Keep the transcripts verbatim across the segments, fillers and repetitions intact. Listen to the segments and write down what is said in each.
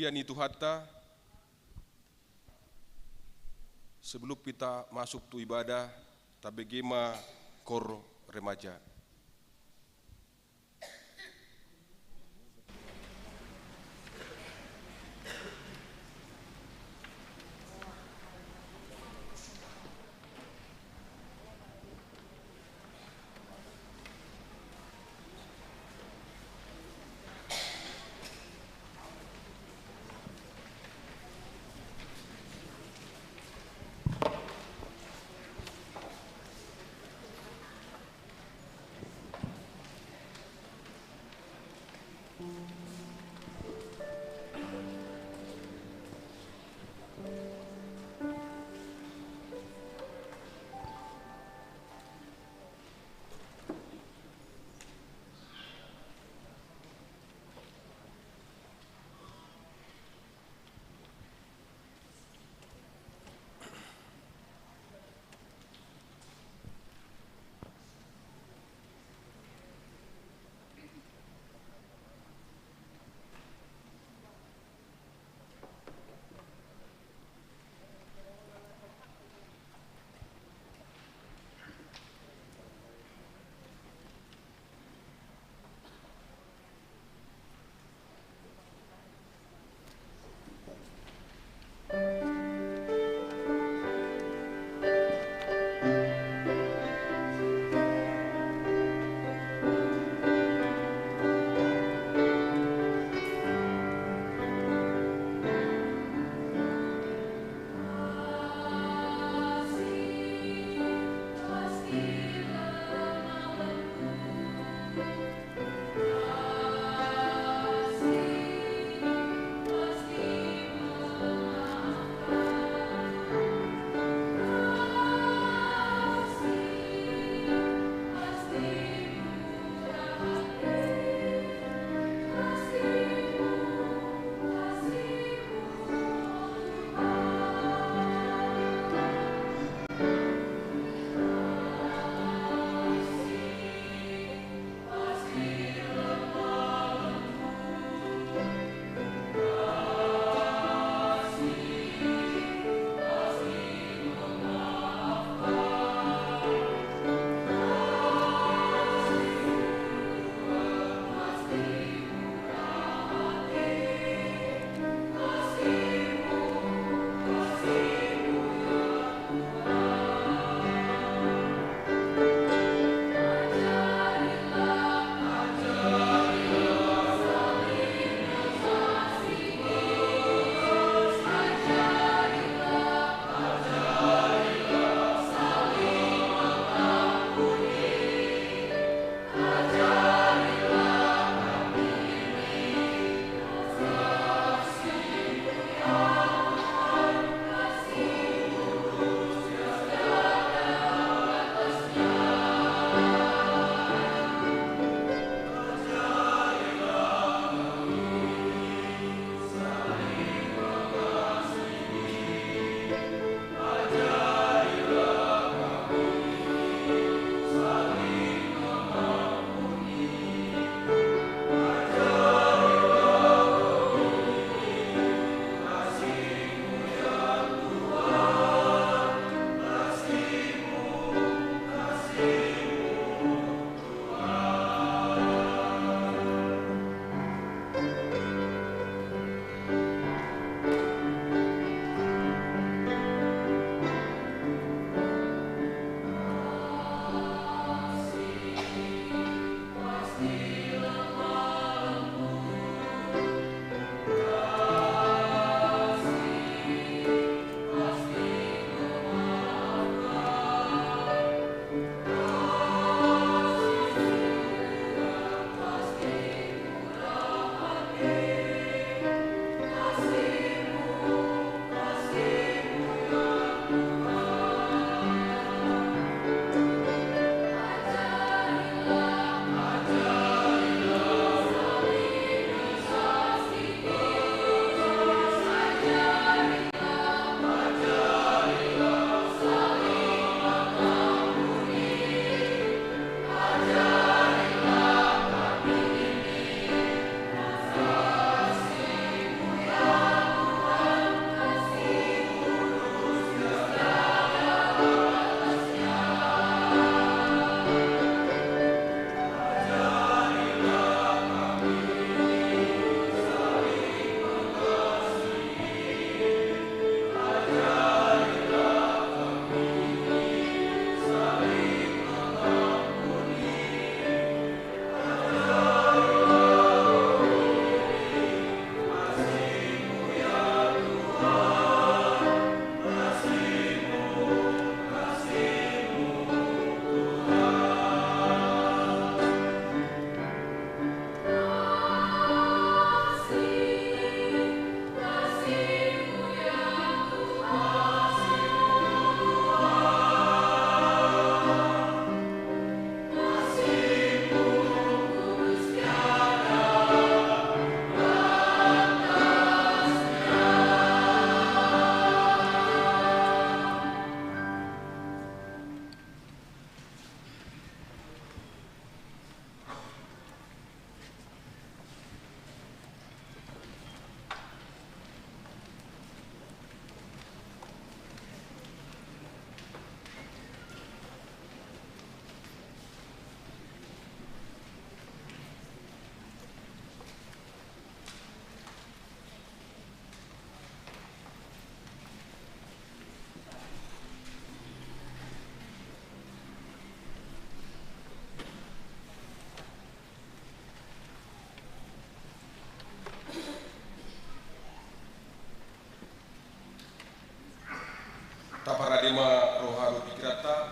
Ia ni Tuhanta, sebelum hita masuk tu ibadah, tabege ma kor remaja.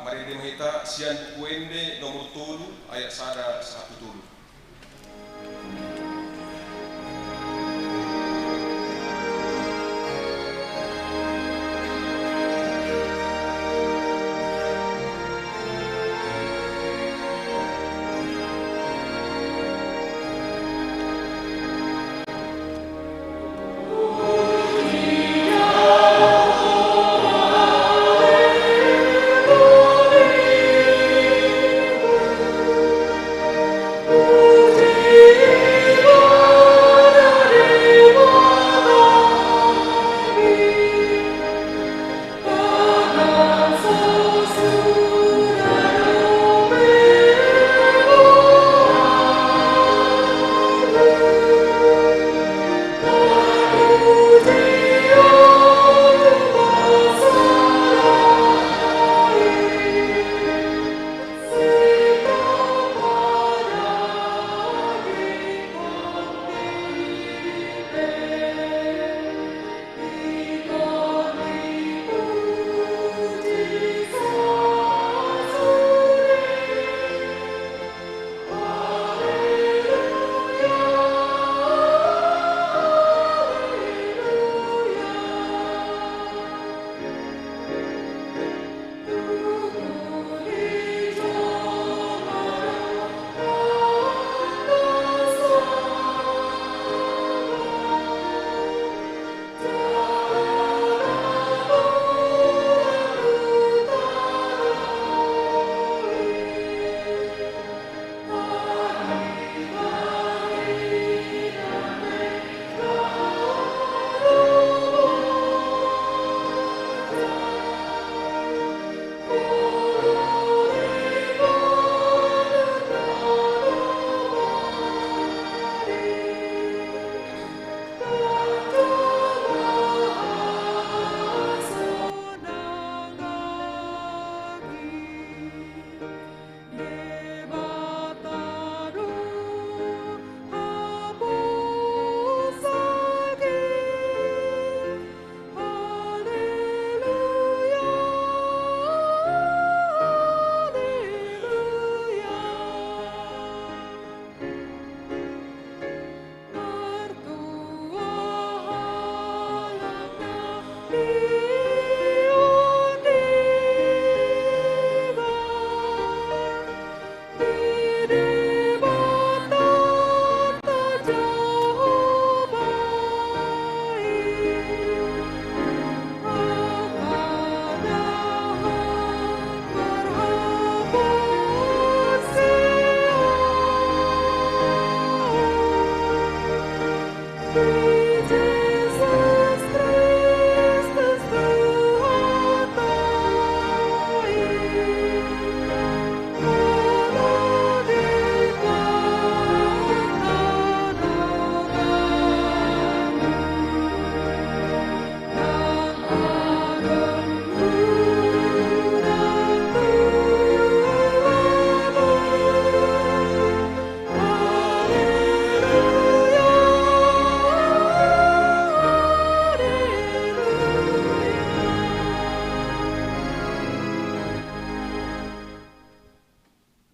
Rede ma hita sian Buku Ende nomor tolu, ayat sada sahat tu tolu.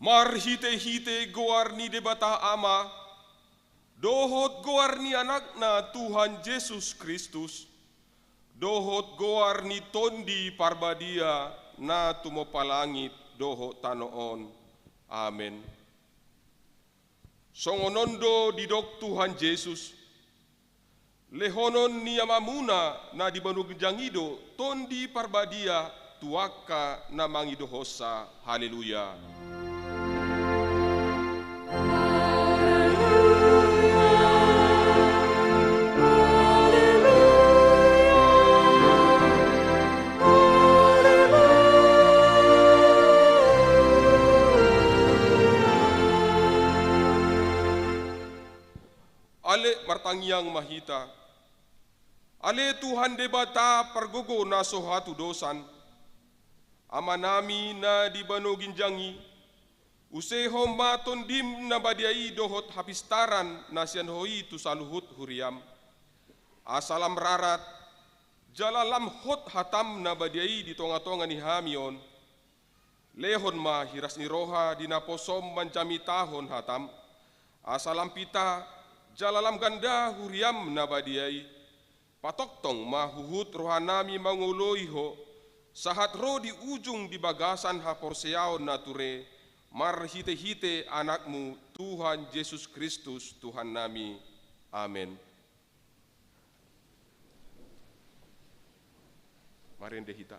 Marhitehite goar ni Debata Ama, dohot goar ni Anakna Tuhan Jesus Kristus, dohot goar ni Tondi Parbadia na tumompa langit dohot tano on. Amen. Songon on do didok Tuhan Jesus: Lehonon ni Amamuna na di banua ginjang i do Tondi Parbadia tu angka na mangidohonsa. Haleluya. Ale, martangiang ma hita. Ale Tuhan Debata pargogo na so hatudosan, Amanami na di banua ginjang i, usehon ma Tondim na badia i dohot hapistaran na sian Ho i tu saluhut huriam. Asa lam rarat, jala lam hot hatam na badia i di tongatonga ni hami on. Lehon ma hiras ni roha di naposom manjamitahon hatam, asa lam pita jala lam ganda huriam na badia i. Patongtong ma huhut rohanami mangoloi Ho, sahat ro di ujung di bagasan haporseaon na ture, marhitehite Anakmu Tuhan Jesus Kristus Tuhannami. Amen. Marende hita.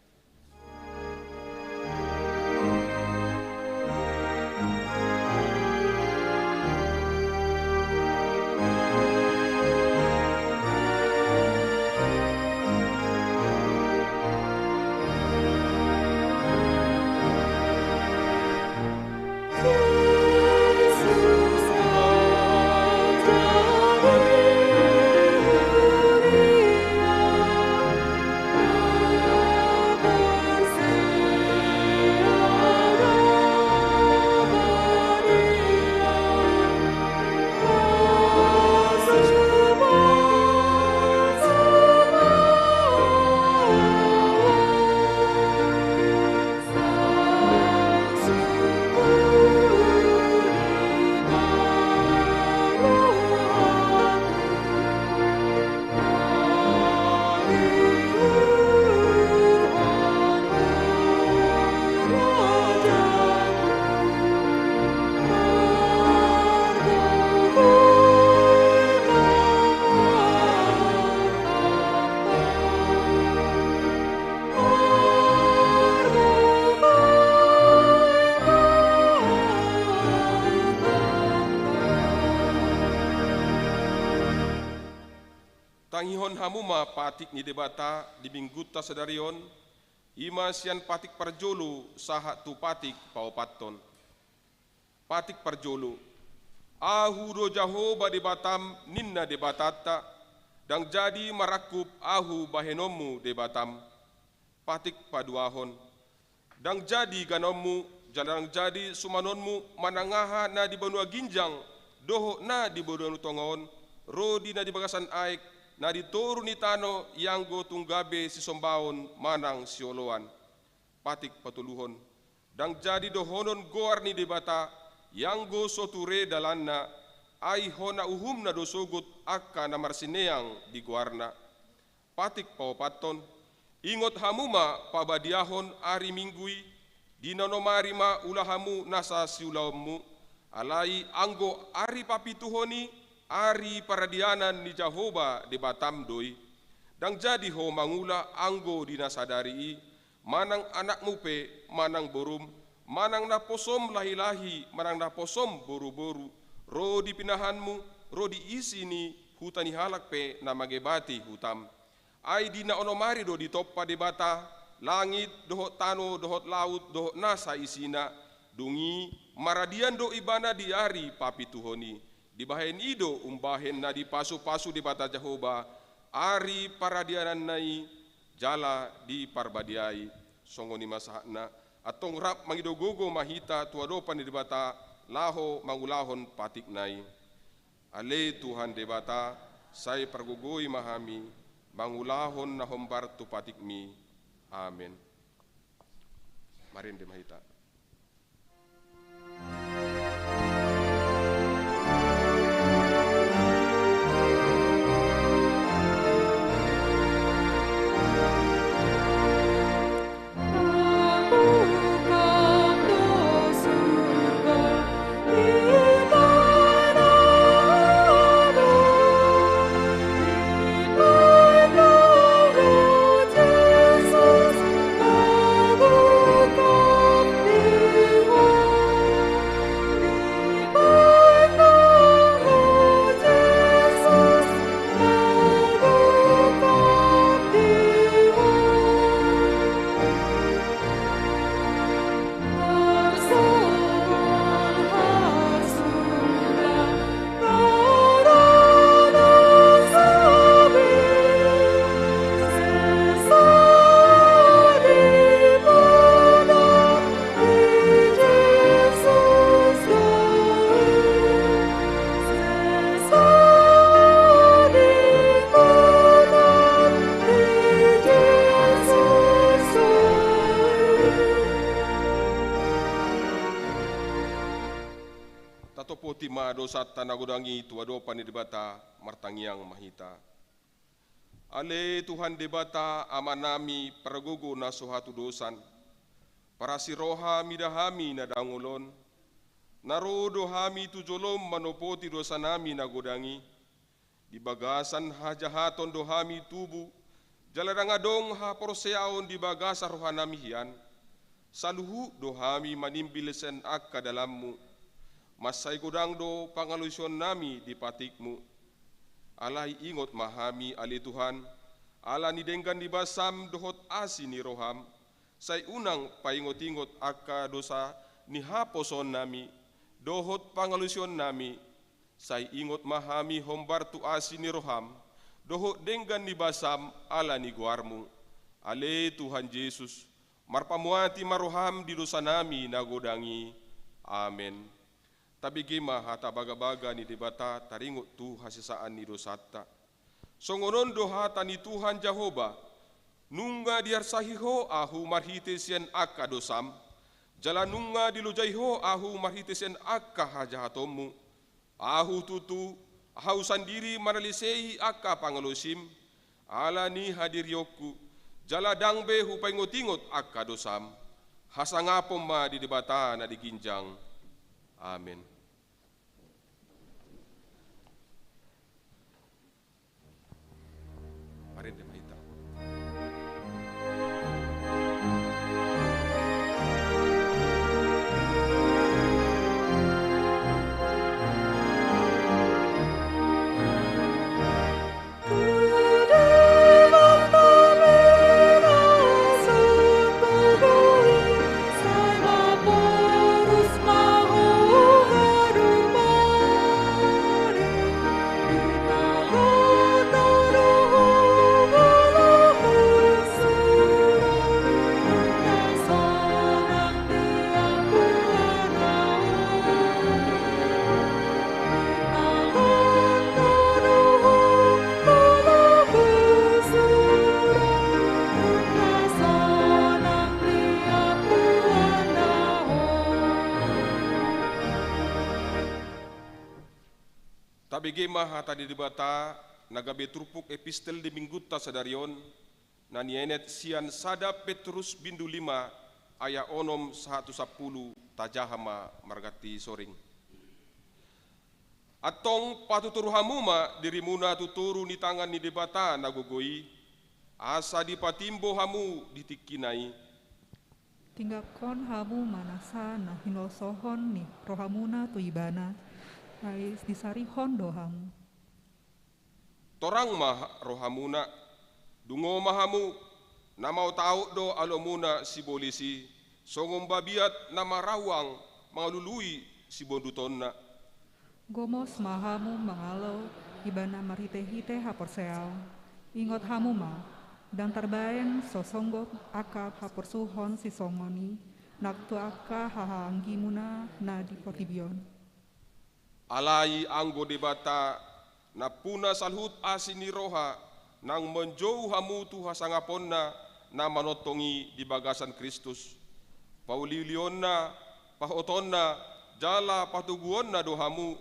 Tangihon hamu ma patik ni Debata di minggunta sadari on, i ma sian patik parjolo sahat tu patik paopathon. Patik parjolo. Ahu do Jahowa Debatam, ninna Debatanta, ndang jadi marangkup Ahu bahenonmu Debatam. Patik paduahon. Ndang jadi ganonmu, jala ndang jadi sumanonmu manang aha na di banua ginjang dohot na di banua tonga on, ro di na di bagasan aek, na di toru ni tano ianggo tung gabe sisombaon manang sioloan. Patik patoluhon. Ndang jadi dohonon goar ni Debata, ianggo so ture dalanna, ai hona uhumna do sogot angka na marsineang di goarna. Patik paopathon. Ingot hamu ma pabadiahon ari Minggu i, di na onom ari ma ula hamu nasa siulaonmu, alai anggo ari papituhon i, ari paradianan ni Jahowa Debatam do i. Ndang jadi ho mangula anggo di na sadari i, manang anakmu pe, manang borum, manang naposom lahilahi, manang naposom boruboru, ro di pinahanmu, ro di isi ni huta ni halak pe na mangebati hutam. Ai di na onom ari do ditompa Debata langit dohot tano dohot laut dohot nasa isina, dung i maradian do ibana di ari papituhon i. Dibahen i do umbahen na dipasupasu Debata Jahowa ari paradiananna i jala diparbadiai. Songon i ma sahatna. Antong rap mangido gogo ma hita tu adopan ni Debata laho mangulahon patikna i. Ale Tuhan Debata, sai pargogoi ma hami mangulahon na hombar tu patikmi. Amen. Marende ma hita. Topoti ma dosanta na godang i tu adopan ni Debata. Martangiang ma hita. Ale Tuhan Debata, Amanami pargogo na so hatudosan, parasi roha mida hami na dangol on, na ro do hami tu jolom manopoti dosanami na godang i, di bagasan hajahaton do hami tubu, jala ndang adong haporseaon di bagasan rohanami hian. Saluhut do hami manimbil sian angka dalanmu. Mansai godang do pangalaosionnami di patikmu. Alai ingot ma hami, ale Tuhan, ala ni denggan ni basam dohot asi ni roham, sai unang paingot-ingot angka dosa ni haposoonnami dohot pangalaosionnami. Sai ingot ma hami hombar tu asi ni roham dohot denggan ni basam ala ni goarmu. Ale Tuhan Jesus, marpamuati ma roham di dosanami na godang i. Amen. Tabege ma hata bagabaga ni Debata taringot tu hasesaan ni dosanta. Songon on do hata ni Tuhan Jahowa: Nunga diarsahi Ho ahu marhite sian angka dosam, jala nunga dilojai Ho ahu marhite sian angka hajahatonmu. Ahu tutu, ahu sandiri manalesei angka pangalaosim, ala ni hadirionku, jala ndang be hupaingot-ingot angka dosam. Hasangapon ma di Debata na di ginjang. Amen. Marende ma hita. Tabege ma hata ni Debata na gabe turpuk epistel di minggunta sadari on, na nienet sian sada Petrus bindu lima ayat onom sahat tu sampulu. Tajaha ma marganti soring. Antong patutur hamu ma dirimuna tu toru ni tangan ni Debata na gogo i, asa dipatimbo hamu di tingkina i. Tinggangkon hamu ma nasa na hinosohon ni rohamuna tu Ibana, ai disarihon do hamu. Torang ma rohamuna, dungo ma hamu, na maotaot do alomuna sibolis i, songon babiat na marauang mangalului sibondutonna. Gomos ma hamu mangalo Ibana marhitehite haporseaon. Ingot hamu ma, ndang tarbaen so songgop angka haporsuhon sisongon i nang tu angka hahaanggimuna na di portibi on. Alai anggo Debata, nampuna saluhut asi ni roha, naung manjou hamu tu hasangaponna na manongtong i di bagasan Kristus, pauliulionna, pahotonna, jala patoguonna do hamu,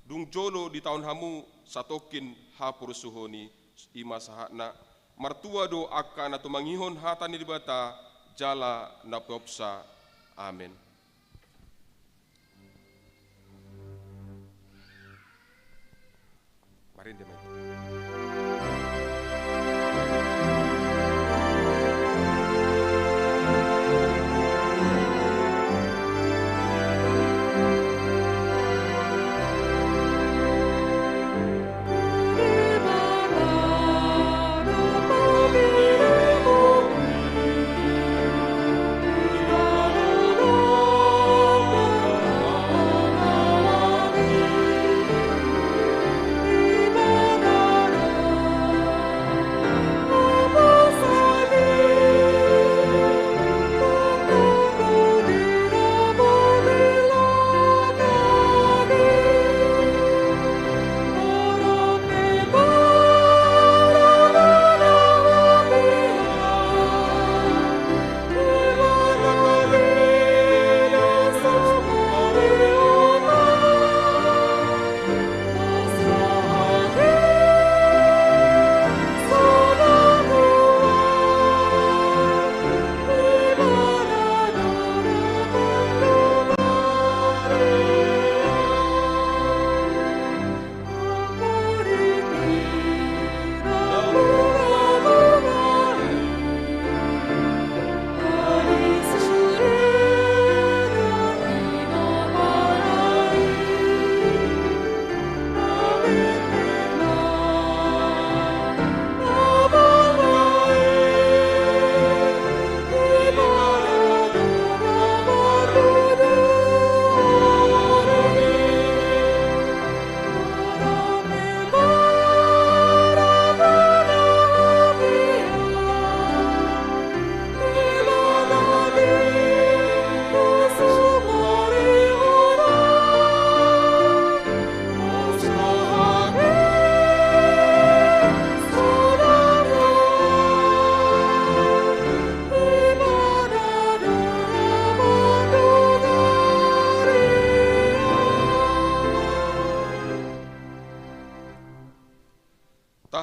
dung jolo ditaon hamu satongkin haporsuhon i. I ma sahatna. Martua do angka na tumangihon hata ni Debata jala na peopsa. Amen. Marende ma hita.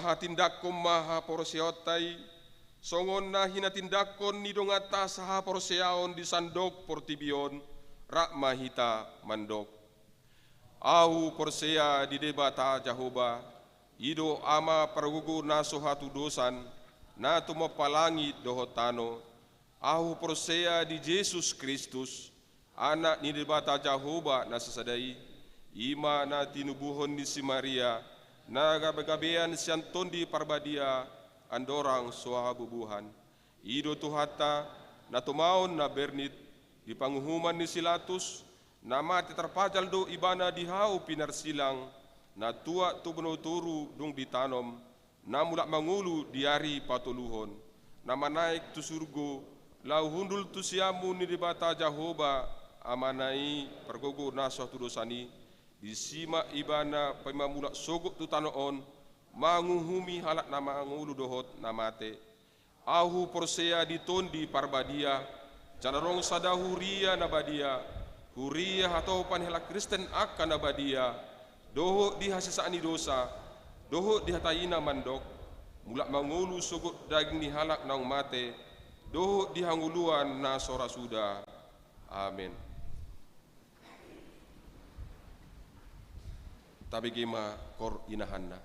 Hatindanghon ma haporseaonta i, songon na hinatindangkon ni donganta sahaporseaon di sandok portibi on, rap ma hita mandok: Ahu porsea di Debata Jahowa, i do Ama pargogo na so hatudosan, na tumompa langit dohot tano. Ahu porsea di Jesus Kristus, Anak ni Debata Jahowa na sasada i, i ma na tinubuhon ni si Maria, na gabegabean sian Tondi Parbadia, andorang so habubuhan. I do Tuhanta, na tumaon na bernit, di panguhuman ni si Latus, na mate tarpajal do Ibana di hau pinarsilang, na tuat tu banua toru dung ditanom, na mulak mangolu di ari patoluhon, na manaek tu surgo, laho hundul tu siamun ni Debata Jahowa, Amana i pargogo na so hatudosan i. Disi ma Ibana paima mulak sogot tu tano on, manguhumi halak na mangolu dohot na mate. Ahu porsea di Tondi Parbadia, jala adong sada huria na badia, huria hatopan ni halak Kristen angka na badia, dohot di hasesaan ni dosa, dohot di hata i na mandok: Mulak mangolu sogot daging ni halak naung mate, dohot di hangoluan na so ra suda. Amen. Tabege ma hor inahanna.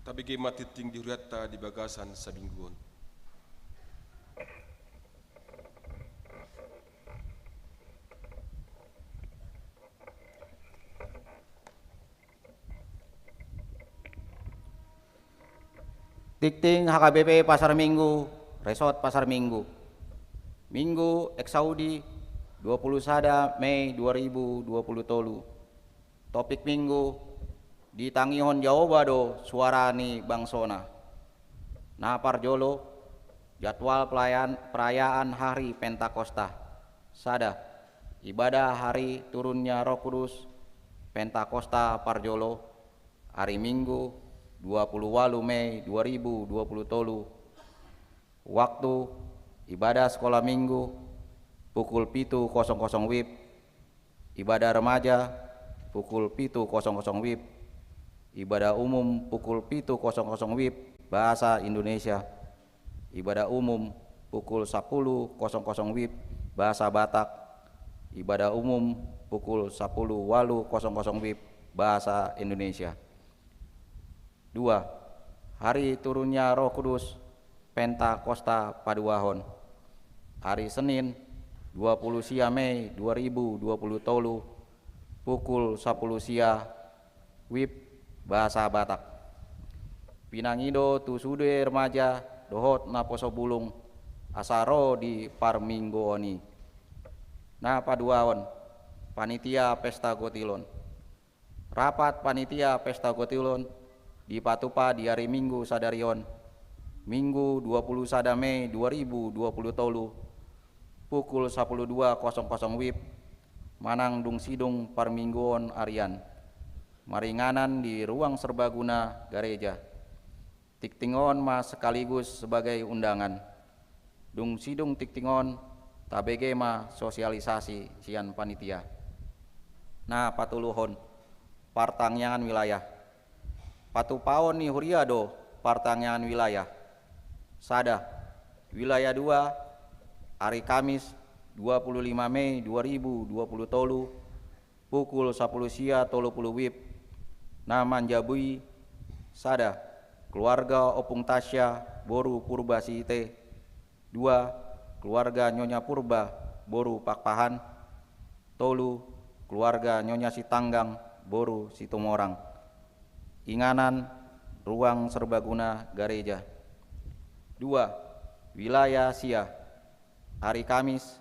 Tabege ma tingting di hurianta di bagasan saminggu on. Tingting H K B P Pasar Minggu, Resort Pasar Minggu. Minggu Exaudi, dua puluh sada Mei dua ribu dua puluh tolu. Topik Minggu: Ditangihon Jahowa do suara ni bangsoNa. Na parjolo, jadwal pelayan-, perayaan hari Pentakosta. Sada, ibadah hari turunnya Roh Kudus, Pentakosta parjolo, ari Minggu, dua puluh ualu Mei dua ribu dua puluh tolu. Waktu ibadah sekolah Minggu, pukul pitu kosong kosong WIB. Ibadah remaja, pukul pitu kosong kosong WIB. Ibadah umum, pukul pitu kosong kosong WIB, bahasa Indonesia. Ibadah umum, pukul sapuluh kosong kosong WIB, bahasa Batak. Ibadah umum, pukul sapuluh ualu kosong kosong WIB, bahasa Indonesia. Dua, hari turunnya Roh Kudus, Pentakosta paduahon. Ari Senin, dua puluh sia Mei dua ribu dua puluh tolu, pukul sapuluh sia WIB, bahasa Batak. Pinangido tu sude remaja dohot naposo bulung asa ro di parmingguon i. Na paduahon, panitia pesta gotilon. Rapat panitia pesta gotilon dipatupa di ari Minggu sadari on, Minggu dua puluh sada Mei dua ribu dua puluh tolu, pukul sapuluh dua kosong kosong WIB, manang dung sidung parmingguon arian. Maringanan di ruang serbaguna gareja. Tingting on ma sekaligus sebagai undangan. Dung sidung tingting on, tabege ma sosialisasi sian panitia. Na patoluhon, partangiangan wilayah. Patupaon ni huria do partangiangan wilayah. Sada, wilayah dua, ari Kamis, dua puluh lima Mei dua ribu dua puluh tolu, pukul sapuluh sia tolu puluh WIB, na manjabui: sada, keluarga Ompung Tasya boru Purba Siite. Dua, keluarga Nyonya Purba boru Pakpahan. Tolu, keluarga Nyonya Sitanggang boru Situmorang. Inganan, ruang serbaguna gareja. Dua, wilayah sia, ari Kamis,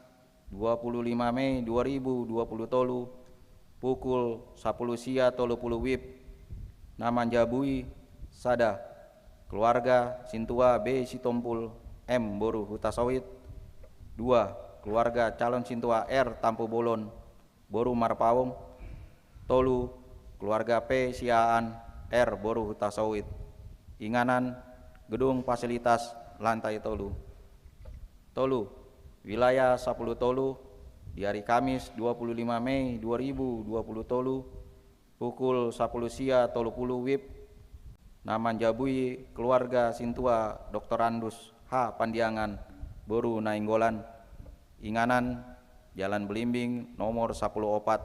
dua puluh lima Mei dua ribu dua puluh tolu, pukul sapuluh sia tolu puluh WIB, na manjabui: sada, keluarga sintua B Sitompul M boru Hutasoit. Dua, keluarga calon sintua R Tampubolon boru Marpaung. Tolu, keluarga P Siahaan R boru Hutasoit. Inganan, gedung fasilitas lantai tolu. Tolu, wilayah sapuluh tolu, di ari Kamis dua puluh lima Mei dua ribu dua puluh tolu, pukul sapuluh sia tolu puluh WIB, na manjabui keluarga sintua Doktorandus H Pandiangan boru Nainggolan. Inganan, Jalan Belimbing nomor sapuluh opat,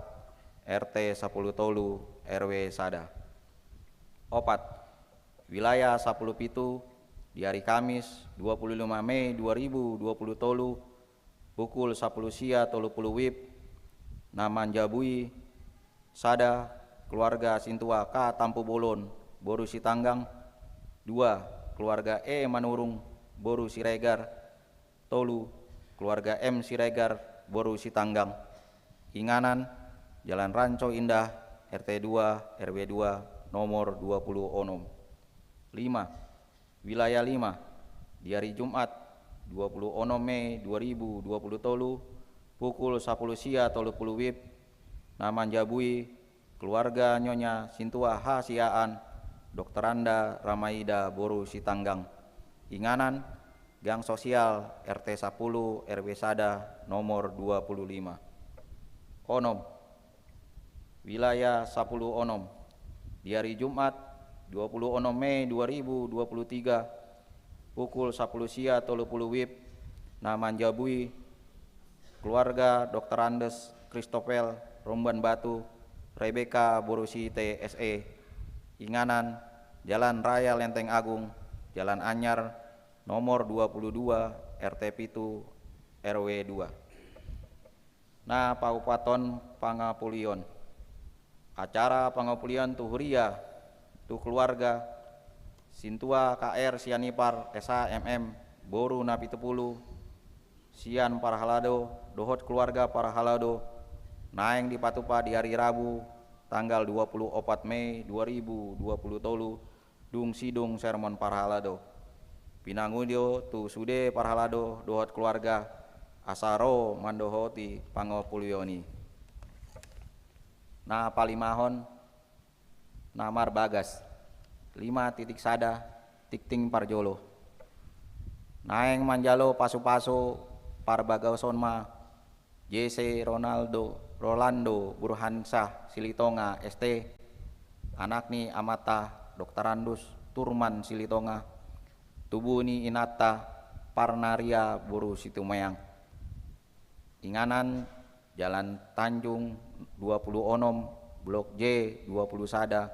RT sapuluh tolu, RW sada. Opat, wilayah sapuluh pitu, di ari Kamis dua puluh lima Mei dua ribu dua puluh tolu, pukul sapuluh sia tolu puluh WIB, na manjabui: sada, keluarga sintua K Tampubolon boru Sitanggang. Dua, keluarga E Manurung boru Siregar. Tolu, keluarga M Siregar boru Sitanggang. Inganan, Jalan Ranco Indah, RT dua, RW dua, nomor dua puluh onom. Lima, wilayah lima, di ari Jumat dua puluh onom Mei dua ribu dua puluh tolu, pukul sapuluh sia tolu puluh WIB, na manjabui keluarga Nyonya Sintua H Siahaan, Doktoranda Ramaida boru Sitanggang. Inganan, gang sosial RT sapuluh RW sada nomor dua puluh lima. Onom, wilayah sapuluh onom, di ari Jumat dua puluh onom Mei dua ribu dua puluh tiga, pukul sapuluh sia tolu puluh WIB, na manjabui keluarga Doktorandes Christophel Romban Batu, Rebeka boru Siite, S E. Inganan, Jalan Raya Lenteng Agung, Jalan Anyar, nomor dua puluh dua, R T pitu, R W dua. Na paupaton pangapulion. Acara pangapulion tu huria, tu keluarga, Sintua K R Sianipar, S H, M M, boru na pitu pulu, sian parhalado dohot keluarga parhalado, naeng dipatupa di ari Rabu, tanggal dua pulu opat Mei dua ribu dua pulu tolu, dung sidung sermon parhalado. Pinangido tu sude parhalado dohot keluarga, asa ro mandohoti pangapulion i. Na palimahon, na marbagas, lima titik sada, tingting parjolo. Naeng manjalo pasupasu parbagason ma J C Ronaldo, Rolando Burhansyah Silitonga, S T, anak ni amanta Doktorandus Turman Silitonga, tubu ni inanta Parnaria boru Situmeang. Inganan, Jalan Tanjung dua pulu onom, Blok J dua pulu sada,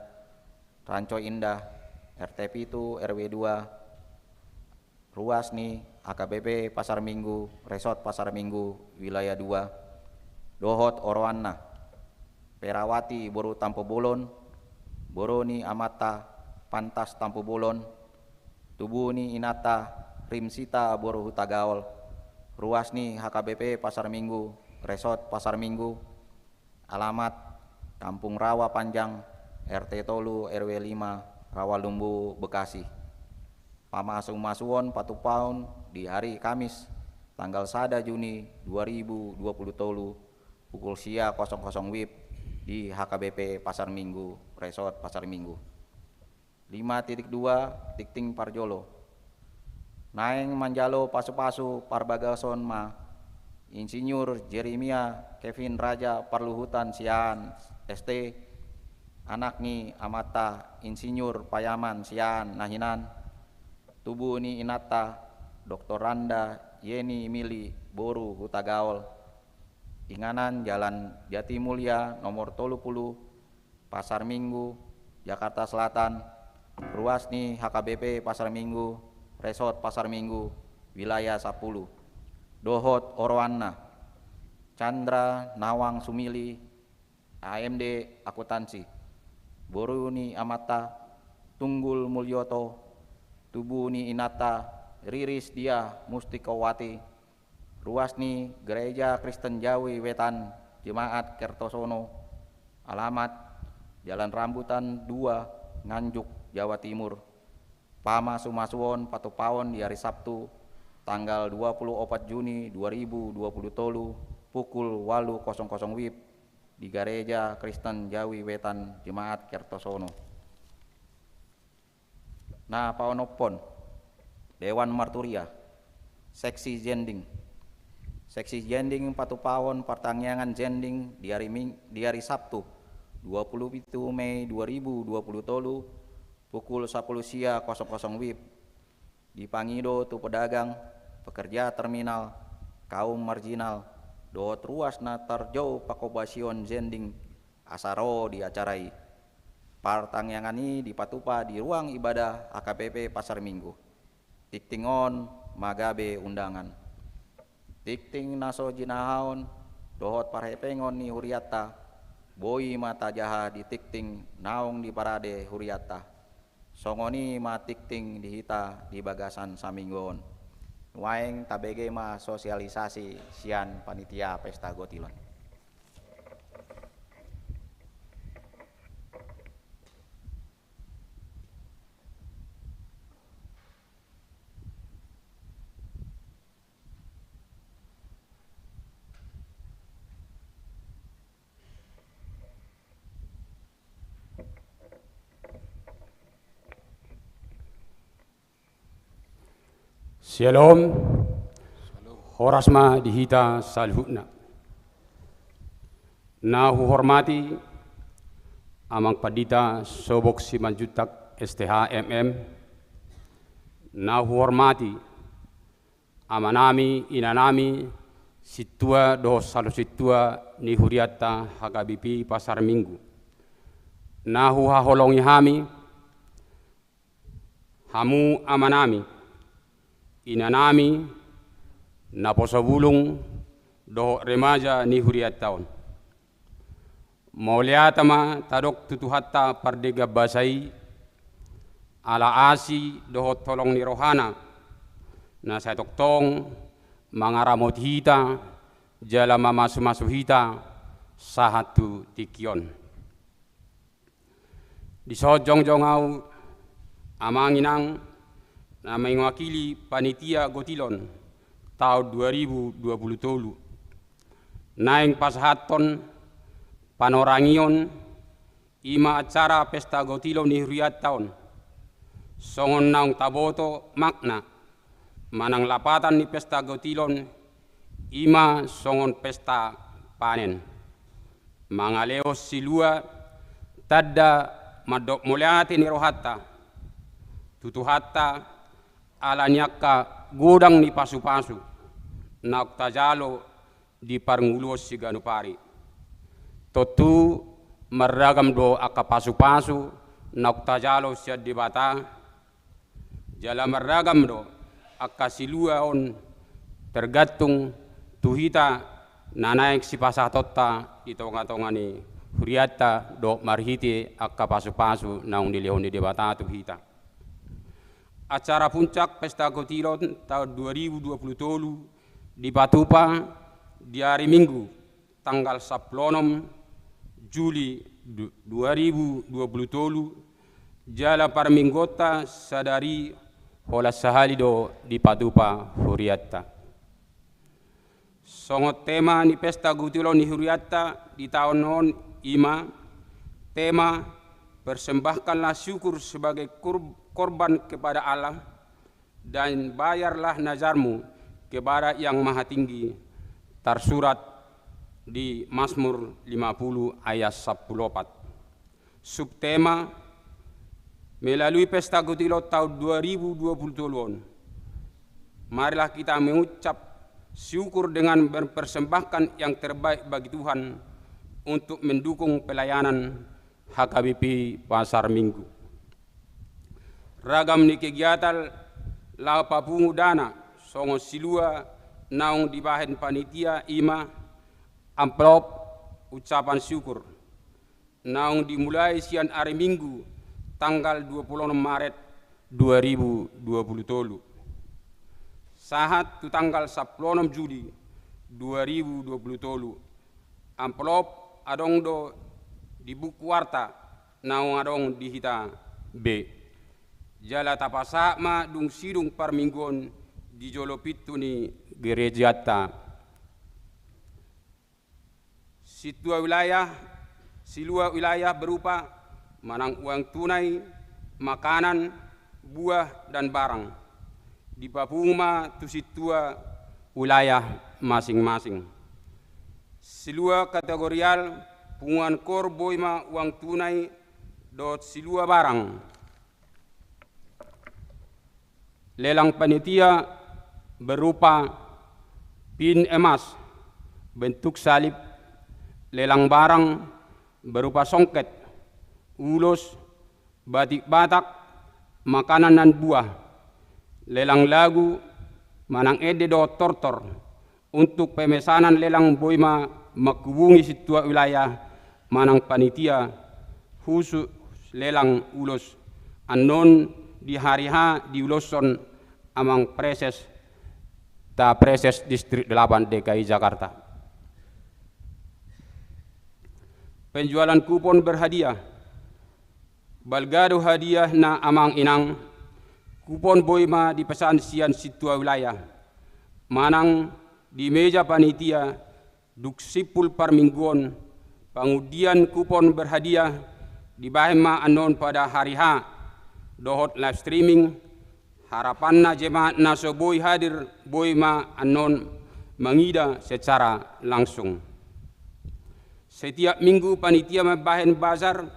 Ranco Indah, R T pitu, R W dua, ruas ni H K B P Pasar Minggu, Resort Pasar Minggu, Wilayah dua, dohot oroanna, Perawati boru Tampubolon, boru ni amanta Pantas Tampubolon, tubu ni inanta Rimsita boru Hutagaol, ruas ni H K B P Pasar Minggu, Resort Pasar Minggu, alamat Kampung Rawa Panjang, R T tolu, R W lima, Rawalumbu, Bekasi. Pamasumasuon patupaon di hari Kamis, tanggal sada Juni dua ribu dua pulu tolu, pukul sia kosong kosong WIB di H K B P Pasar Minggu, Resort Pasar Minggu. Lima titik dua, tingting parjolo. Naeng manjalo pasupasu parbagason ma Insinyur Jeremia Kevin Raja Parluhutan Siahaan, S T, anak ni amanta Insinyur Payaman Siahaan na hinan, tubu ni inanta Doktoranda Yeni Mili boru Hutagaol, inganan Jalan Jatimulya nomor tolu pulu, Pasar Minggu, Jakarta Selatan, ruas ni H K B P Pasar Minggu, Resort Pasar Minggu, Wilayah sapulu. Dohot oroanna, Chandra Nawang Sumili, A M D Akuntansi, boru ni amanta Tunggul Mulyoto, tubu ni inanta Riris Diah Mustikawati, ruas ni Gereja Kristen Jawi Wetan Jemaat Kertosono, alamat Jalan Rambutan dua, Nganjuk, Jawa Timur. Pamasumasuon patupaon di hari Sabtu, tanggal dua pulu opat Juni dua ribu dua pulu tolu, pukul ualu kosong kosong WIB, di Gareja Kristen Jawi Wetan Jemaat Kertosono. Na paonomhon, Dewan Marturia, Seksi Jending. Seksi Jending patupaon partangiangan jending di hari Ming-, di hari Sabtu, dua pulu pitu Mei dua ribu dua pulu tolu, pukul sapulu sia kosong kosong WIB. Dipangido tu pedagang, pekerja terminal, kaum marginal, dohot ruas na tarjou pakobasion jending asa ro di acara i. Partangiangan i dipatupa di ruang ibadah H K B P Pasar Minggu. Tingting on ma gabe undangan. Tingting na so jinahaon dohot parhepengon ni hurianta, boi ma tajaha di tingting naung diparade hurianta. Songon i ma tingting di hita di bagasan saminggu on. Nuaeng tabege ma sosialisasi sian panitia pesta gotilon. Syalom. Horas ma di hita saluhutna. Na huhormati Amang Pandita Sobok Simanjuntak, S T H, M M. Na huhormati amanami, inanami, sintua dohot salo sintua ni hurianta H K B P Pasar Minggu. Na huhaholongi hami, Hamu amanami, inanami, naposo bulung dohot remaja ni hurianta on. Mauliate ma tadok tu Tuhanta pardenggan basa i, ala asi dohot holong ni rohana, na sai tongtong mangaramoti hita, jala mamasumasu hita, sahat tu tingki on. Dison jongjong ahu, amang inang, na mewakili panitia gotilon taon dua ribu dua puluh tolu. Naeng pasahathon panorangion, i ma acara pesta gotilon ni hurianta on. Songon naung taboto makna, manang lapatan ni pesta gotilon, i ma songon pesta panen. Mangalehon silua tanda mandok mauliate ni rohanta tu Tuhanta ala ni angka godang ni pasupasu naung tajalo di parngoluon siganup ari. Tontu marragam do angka pasupasu naung tajalo sian Debata, jala marragam do angka silua on tergantung tu hita na naeng sipasahatonta di tongatonga ni hurianta dohot marhite angka pasupasu naung nilehon ni Debata tu hita. Acara puncak pesta gotilon taon dua ribu dua puluh tolu dipatupa di ari Minggu, tanggal sampulu onom Juli du-, dua ribu dua puluh tolu, jala parmingguonta sadari holan sahali do dipatupa hurianta. Songon tema ni pesta gotilon ni hurianta di taon on, i ma tema, "Persembahkanlah syukur sebagai kur-, korban kepada Allah, dan bayarlah nazarmu kepada Yang Mahatinggi," tarsurat di Mazmur lima puluh ayat sampulu opat. Subtema, melalui pesta gotilon taon dua ribu dua puluh tolu on, marilah kita mengucap syukur dengan mempersembahkan yang terbaik bagi Tuhan untuk mendukung pelayanan H K B P Pasar Minggu. Ragam ni kegiatan laho papungu dana songon silua naung dibahen panitia, i ma amplop ucapan syukur, naung dimulai sian ari Minggu tanggal dua puluh onom Maret dua ribu dua puluh tolu sahat tu tanggal sampulu onom Juli dua ribu dua puluh tolu. Amplop adong do di buku warta naung adong di hita be. Jala tapasahat ma dung sidung parmingguon di jolo pintu ni gerejanta. Sintua wilayah, silua wilayah berupa manang uang tunai, makanan, buah, dan barang, dipapungu ma tu sintua wilayah masing-masing. Silua kategorial, punguan kor boi ma uang tunai dohot silua barang. Lelang panitia berupa pin emas bentuk salib, lelang barang berupa songket, ulos, batik Batak, makanan dan buah, lelang lagu manang ende dohot tortor. Untuk pemesanan lelang boi ma manghubungi sintua wilayah manang panitia khusus lelang ulos. Annon di hari H diuloshon amang preses, ta preses Distrik Delapan D K I Jakarta. Penjualan kupon berhadiah. Balga do hadiahna amang inang, kupon boi ma dipesan sian sintua wilayah. Manang di meja panitia, dung simpul parmingguon, pangundian kupon berhadiah dibahen ma annon pada hari H, dohot live streaming, harapanna jemaat na so boi hadir boi ma annon mangida secara langsung. Setiap minggu panitia mambahen bazar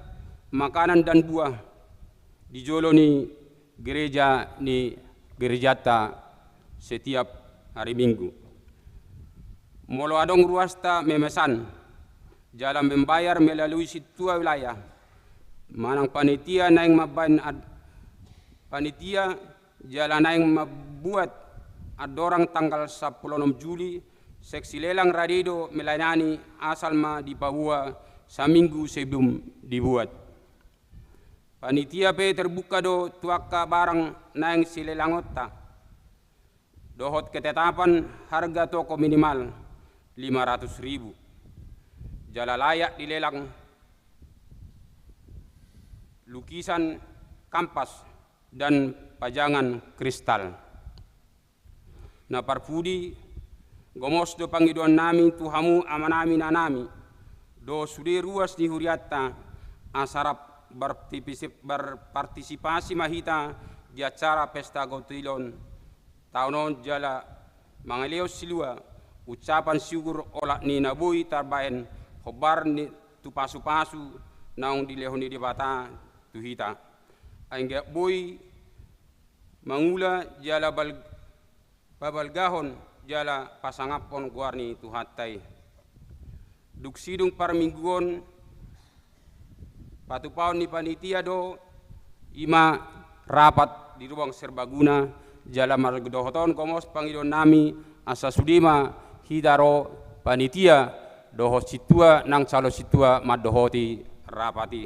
makanan dan buah di jolo ni gereja ni gerejanta setiap hari Minggu. Molo adong ruasta memesan jala membayar melalui sintua wilayah manang panitia naeng mambahen ad-, Panitia jala naeng mambuat andorang tanggal sampulu onom Juli, seksi lelang rade do melayani, asal ma dipaboa saminggu sebelum dibuat. Panitia pe terbuka do tu angka barang naeng silelangonta dohot ketetapan harga toko minimal lima ratus ribu. Jala layak dilelang lukisan kampas dan pajangan kristal. Na parpudi, gomos do pangidoannami tu hamu amanami inanami, dohot sude ruas ni hurianta, asa rap bartipisi-, barpartisipasi ma hita di acara pesta gotil on taon on jala mangalehon silua ucapan syukur olat ni na boi tarbaen hombar ni tu pasupasu naung dilehon ni Debata tu hita. Anggiat boi mangula jala bal-, pabalgahon jala pasangaphon goar ni Tuhanta i. Dung sidung parmingguon, patupaon ni panitia do i ma rapat di ruang serbaguna, jala mardohot on gomos pangidoannami asa sude ma hita ro panitia dohot sintua nang calon sintua mandohoti rapat i.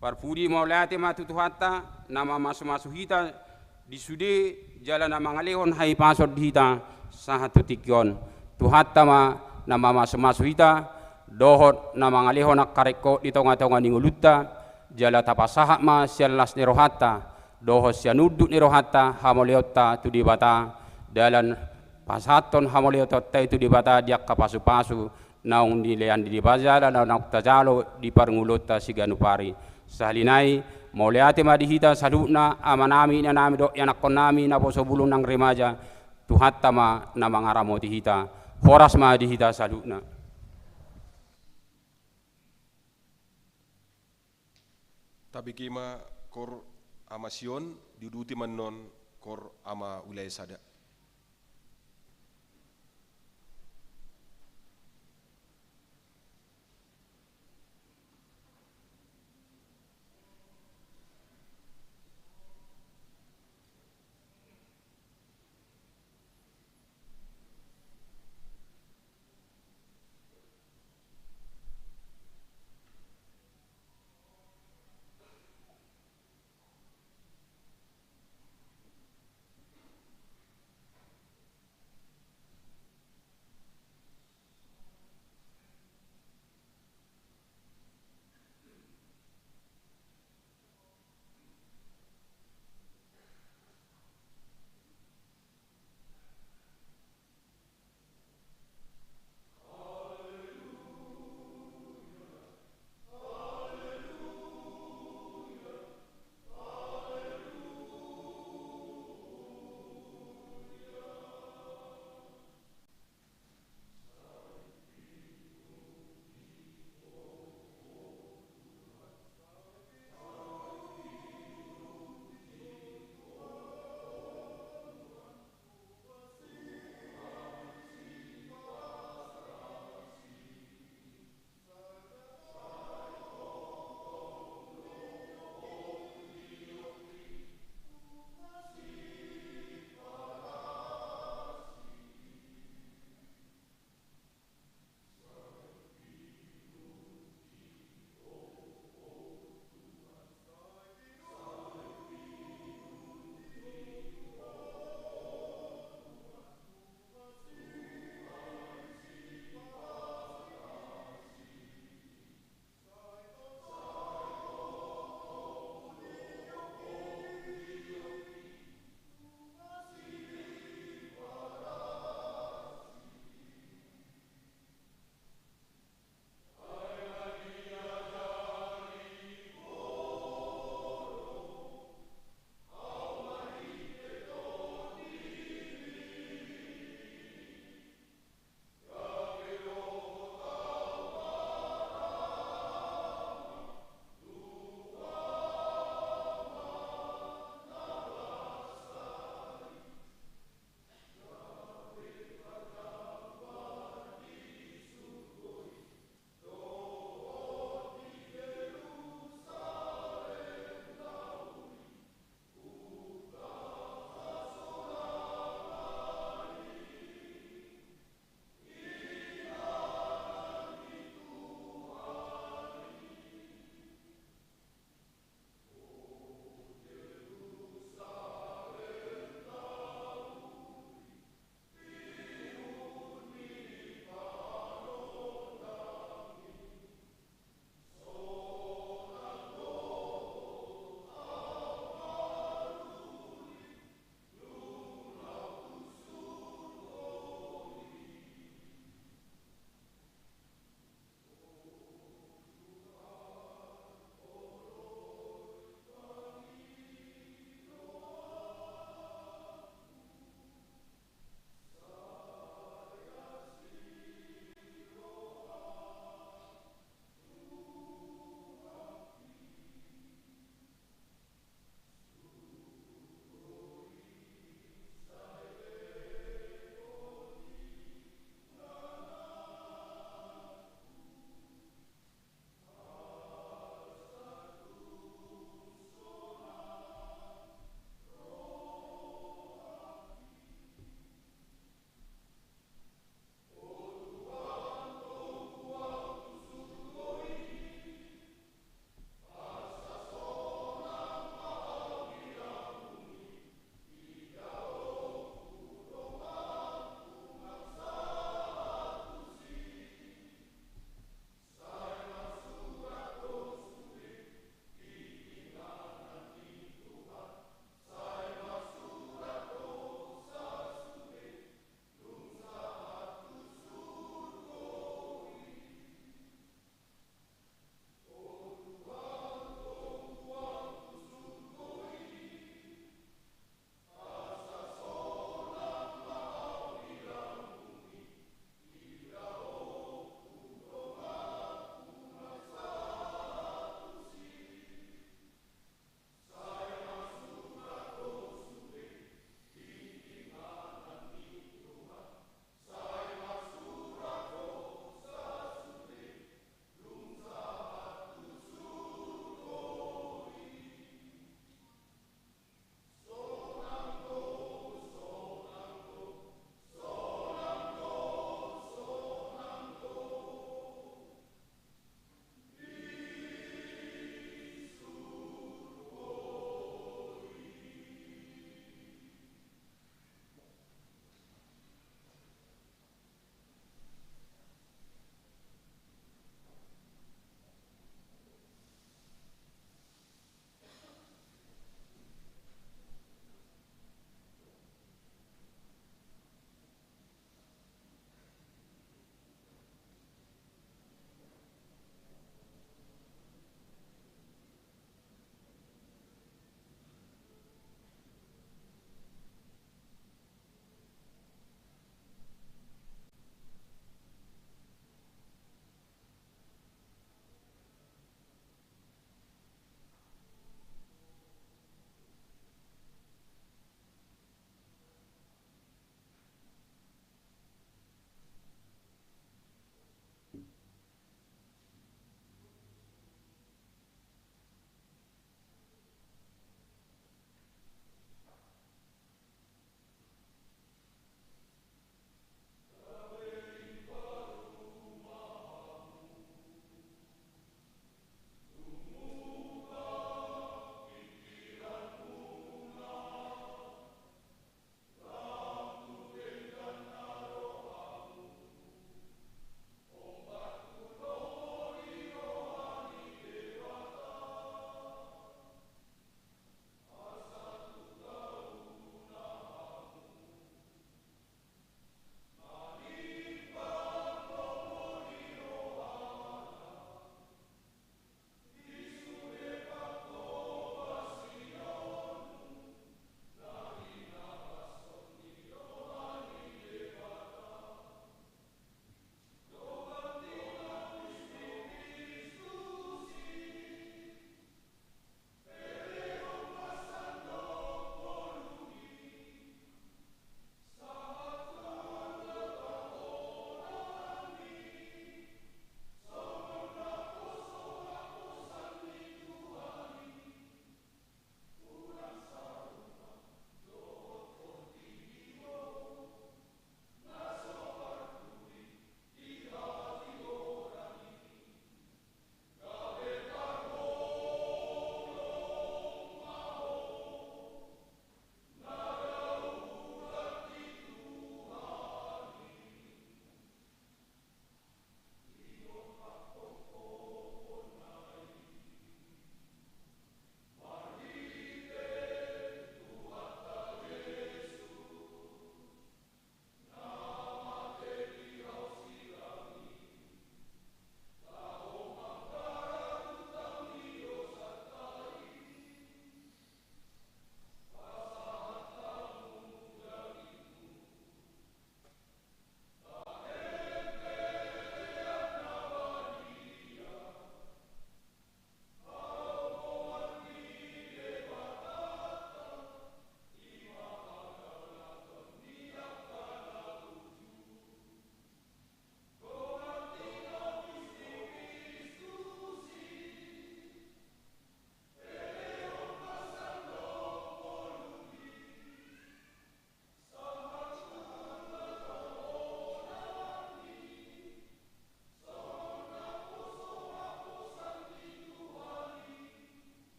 Parpudi mauliate ma tu Tuhanta na mamasumasu hita di sude jala na mangalehon hahipason di hita sahat tu tingki on. Tuhanta ma na mamasumasu hita dohot na mangalehon angka ringkot di tongatonga ni ngolunta, jala tapasahat ma sian las ni rohanta dohot sian unduk ni rohanta hamauliateonta tu Debata, dalan pasahathon hamauliateonta i tu Debata di angka pasupasu naung dilean ni Debata jala naung tajalo di parngoluonta siganup ari. Sahali nai, mauliate ma di hita saluhutna, amanami, inanami dohot ianakhonnami naposo bulung nang remaja. Tuhanta ma na mangaramoti hita. Horas ma di hita saluhutna. Tabege ma Koor Ama Sion, diuduti ma annon Koor Ama Wilayah Sada.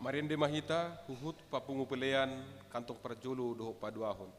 Marende ma hita huhut papungu pelean kantong parjolo dohot paduahon.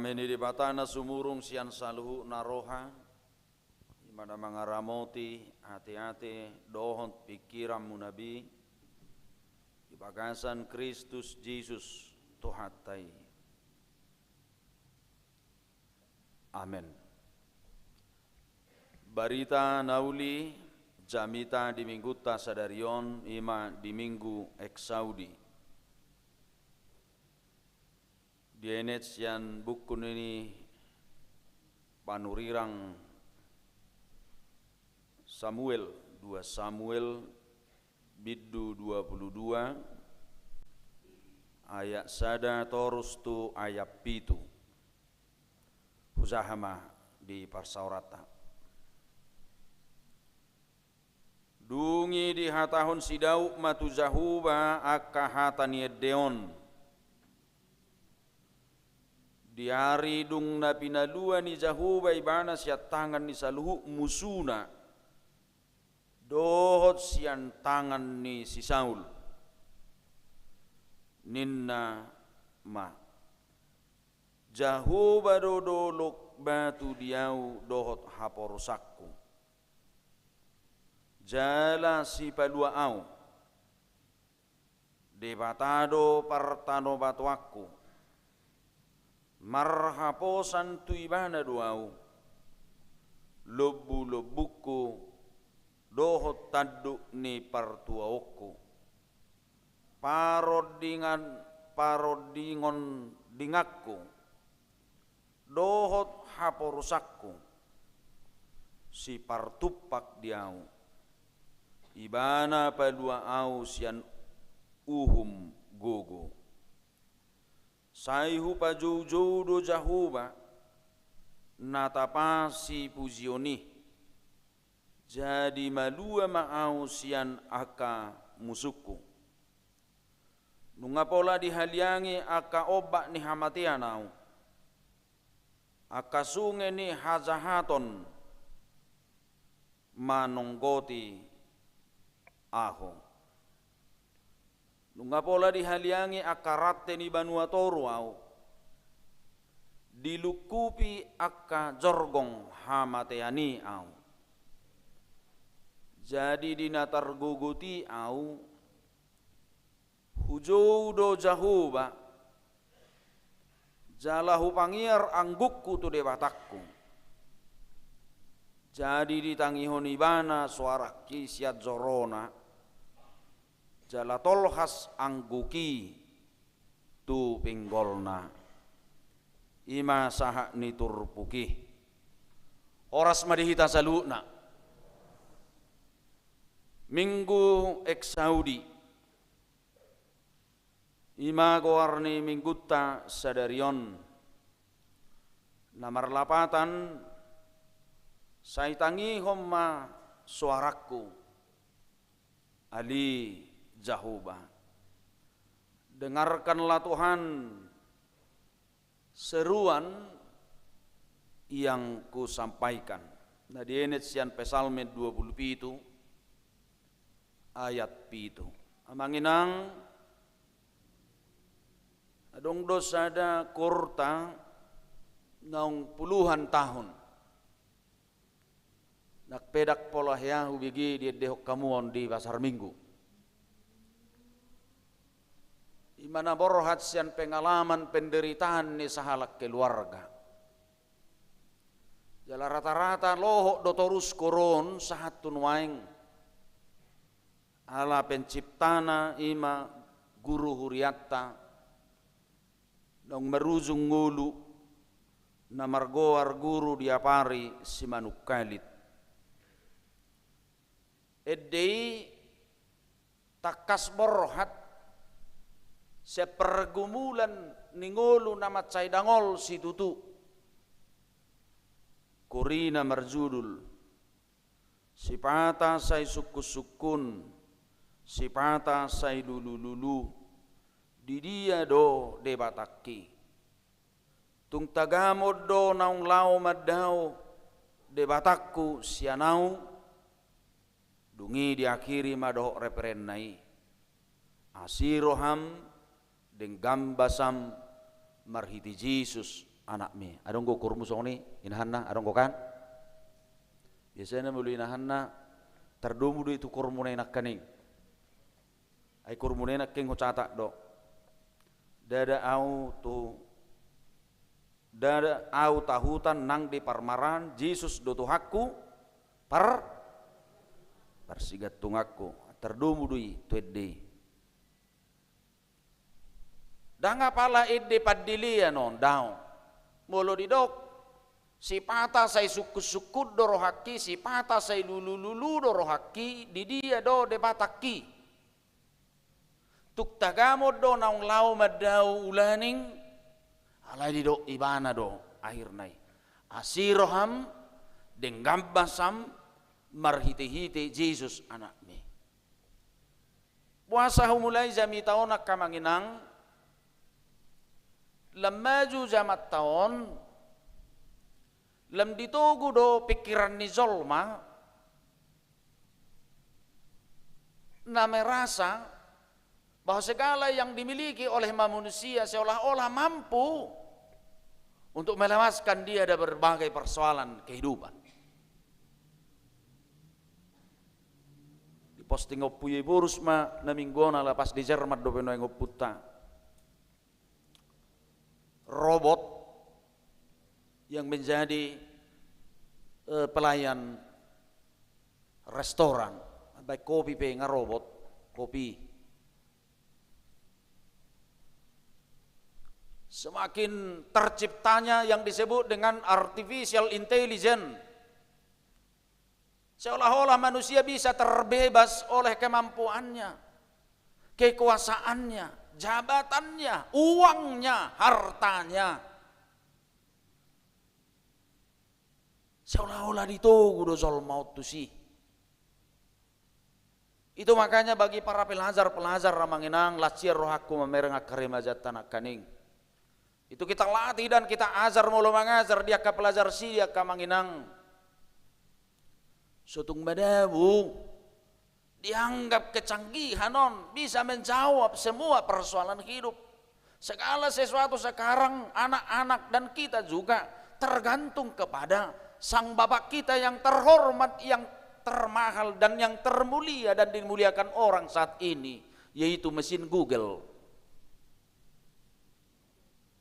Dame ni Debata na sumurung sian saluhutna roha, i ma na mangaramoti ateate dohot pingkiranmuna be, di bagasan Kristus Jesus Tuhanta i. Amen. Barita na uli jamita di minggunta sadari on, i ma di Minggu Exaudi. Dienet sian buku ni panurirang Samuel, dua Samuel, bindu dua pulu dua, ayat sada torus tu ayat pitu. Hujaha ma di parsaoranta. Dung i dihatahon si Daud ma tu Jahowa angka hata ni ende on. Di ari dung na pinalua ni Jahowa ibana sian tangan ni saluhut musuna, dohot sian tangan ni si Saul. Ninna ma: Jahowa do dolok batu di ahu dohot haporusanku, jala sipalua ahu. Debata do partanobatoanku, marhaposan tu ibana do ahu, lombulombungku dohot tanduk ni partuaonku, parondingan, parondingondinganku, dohot haporusanku, sipartumpak di ahu. Ibana palua ahu sian uhum gogo. Sai hupajoujou do Jahowa, na tapa sipujion i. Jadi malua ma ahu sian angka musungku. Nunga pola dihaliangi angka ombak ni hamatean ahu, angka sunge ni hajahaton manonggoti ahu. Nunga pola dihaliangi angka rante ni banua toru ahu, dilungkupi angka jorgong hamatean i ahu. Jadi di na targogot i ahu, hujou do Jahowa, jala hupangiar anggukku tu Debatangku. Jadi ditangihon ibana soarangki sian jorona, jala tolhas angguk i tu pinggolna. I ma sahat ni turpuk i. Horas ma di hita saluhutna. Minggu Exaudi, i ma goar ni minggunta sadari on. Na marlapatan, sai tangihon ma soarangku, ale Jahowa. Dengarkanlah Tuhan seruan yang kusampaikan. Na dienet sian Psalmen dua pulu pitu ayat pitu. Amang inang, adong do sada koorta naung puluhan tahun. Nang pe ndang pola hea hubege diendehon hamu on di pasar Minggu. I ma na borhat sian pengalaman penderitaan ni sahalak keluarga. Jala rata-rata lohot do torus koor on sahat tu nuaeng. Ala penciptana i ma guru hurianta, naung marujung ngolu, na margoar guru diapari Simanungkalit. Ende i tangkas borhat sian pergumulan ni ngolu na mansai dangol situtu. Koor i na marjudul Sipata sai sungkunsungkun, sipata sai lulululu, di dia do Debatangki? Tung tagamon do naung laho mandao Debatangku sian ahu? Dung i diakhiri ma dohot referenna i: Asi roham, denggan basam, marhite Jesus anakmi. Adong do ukurmu songon i, inahanna, adong do kan? Biasana molo inahanna, tardomu do i tu ukurmuna i nangkaning. Ai ukurmuna i nangkin hucatat do. Ndada au tu, ndada au tahutan nang di parmaraan, Jesus do Tuhanku, par, parsigantunganku. Tardomu do i tu ende i. Ndang apala ende pandelean on, daong. Molo didok, sipata sai sungkun-sungkun do rohangki, sipata sai lulu-lulu do rohangki, di dia do Debatangki. Tung tagamon do naung laho mandao ulaning, alai didok ibana do akhirna i. Asi roham, denggan basam, marhite-hite Jesus anakmi. Boasa humulai jamita on angka amang inang, lam maju jamanta on, lam ditogu do pikiran ni jolma, na merasa bahwa segala yang dimiliki oleh manusia seolah-olah mampu untuk melewaskan dia dari berbagai persoalan kehidupan. Diposting Ompu Iborus ma na minggu on, ala pas di Jerman dope nuaeng ompunta. Robot yang menjadi, eh, pelayan restoran. Baen kopi pe nga robot, kopi. Semakin terciptanya yang disebut dengan artificial intelligence, seolah-olah manusia bisa terbebas oleh kemampuannya, kekuasaannya, jabatannya, uangnya, hartanya. Seolah-olah ditogu do jolma on tusi. Itu makanya bagi para pelajar-pelajar, amang inang, las sian rohangku mamereng angka remajanta nangkaning. Itu kita latih dan kita ajar molo mangajar di angka pelajar sidi, angka amang inang. Sotung madabu dianggap kecanggihan on bisa menjawab semua persoalan hidup. Segala sesuatu sekarang, anak-anak dan kita juga tergantung kepada sang bapak kita yang terhormat, yang termahal, dan yang termulia dan dimuliakan orang saat ini, yaitu mesin Google.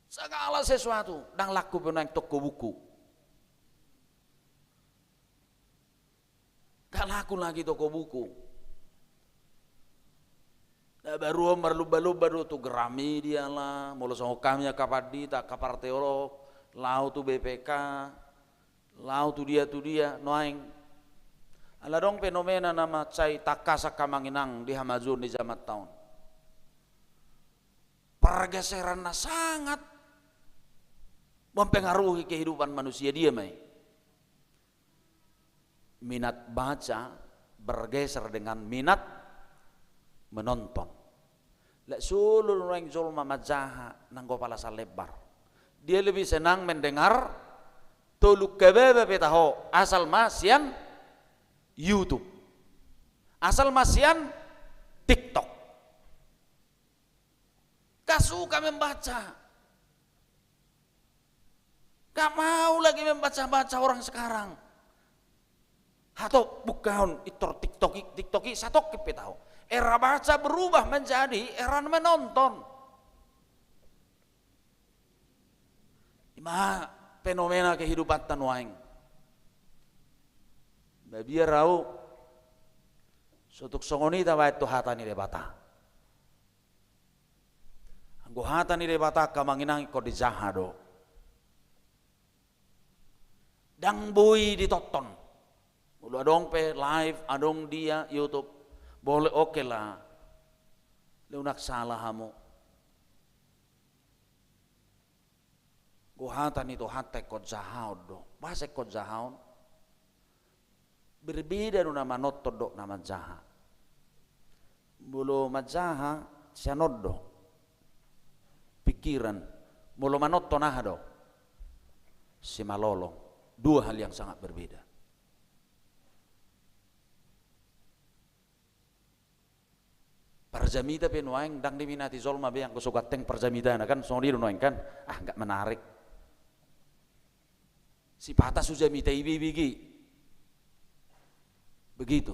Segala sesuatu, ndang laku pe nuaeng toko buku. Ndang laku lagi toko buku. Na baru on marlomba-lomba do tu Gramedia lah, molo songon hami angka pandita, angka parteolog, laho tu B P K, laho tu dia tu dia, nuaeng. Ala adong fenomena na mansai tangkas, angka amang inang, di hamajuon ni jamanta on. Pergeseran na sangat mempengaruhi kehidupan manusia, dia ma i. Minat baca bergeser dengan minat menonton. Lek solu nuaeng jolma manjaha nanggo palasan lebar. Dia lebih senang mendengar tolu hababa pe taho, asal ma sian YouTube. Asal ma sian TikTok. Gak suka membaca. Gak mau lagi membaca-baca orang sekarang. Hatop bukaon, intor TikTok i, TikTok i, satongkin pe taho. Era baca berubah menjadi era menonton. I ma fenomena kehidupanta nuaeng. Mabiar au, sotung songon i tabaen tu hata ni Debata. Anggo hata ni Debata, angka amang inang, ingkon dijaha do. Ndang boi ditonton. Molo adong pe live, adong dia YouTube, boleh, oke lah. Lek unang sala hamu. Anggo hata ni Tuhanta ingkon jahaon do. Boasa ingkon jahaon? Berbeda do na manonton dohot na manjaha. Molo manjaha, sian on do pikiran. Molo manonton, aha do? Simalolong. Dua hal yang sangat berbeda. Parjamita pe nuaeng ndang diminati jolma be anggo so ganteng parjamitana, kan songon i do nuaeng, kan? Ah, nggak menarik. Sipata so jamita i be bege. Begitu.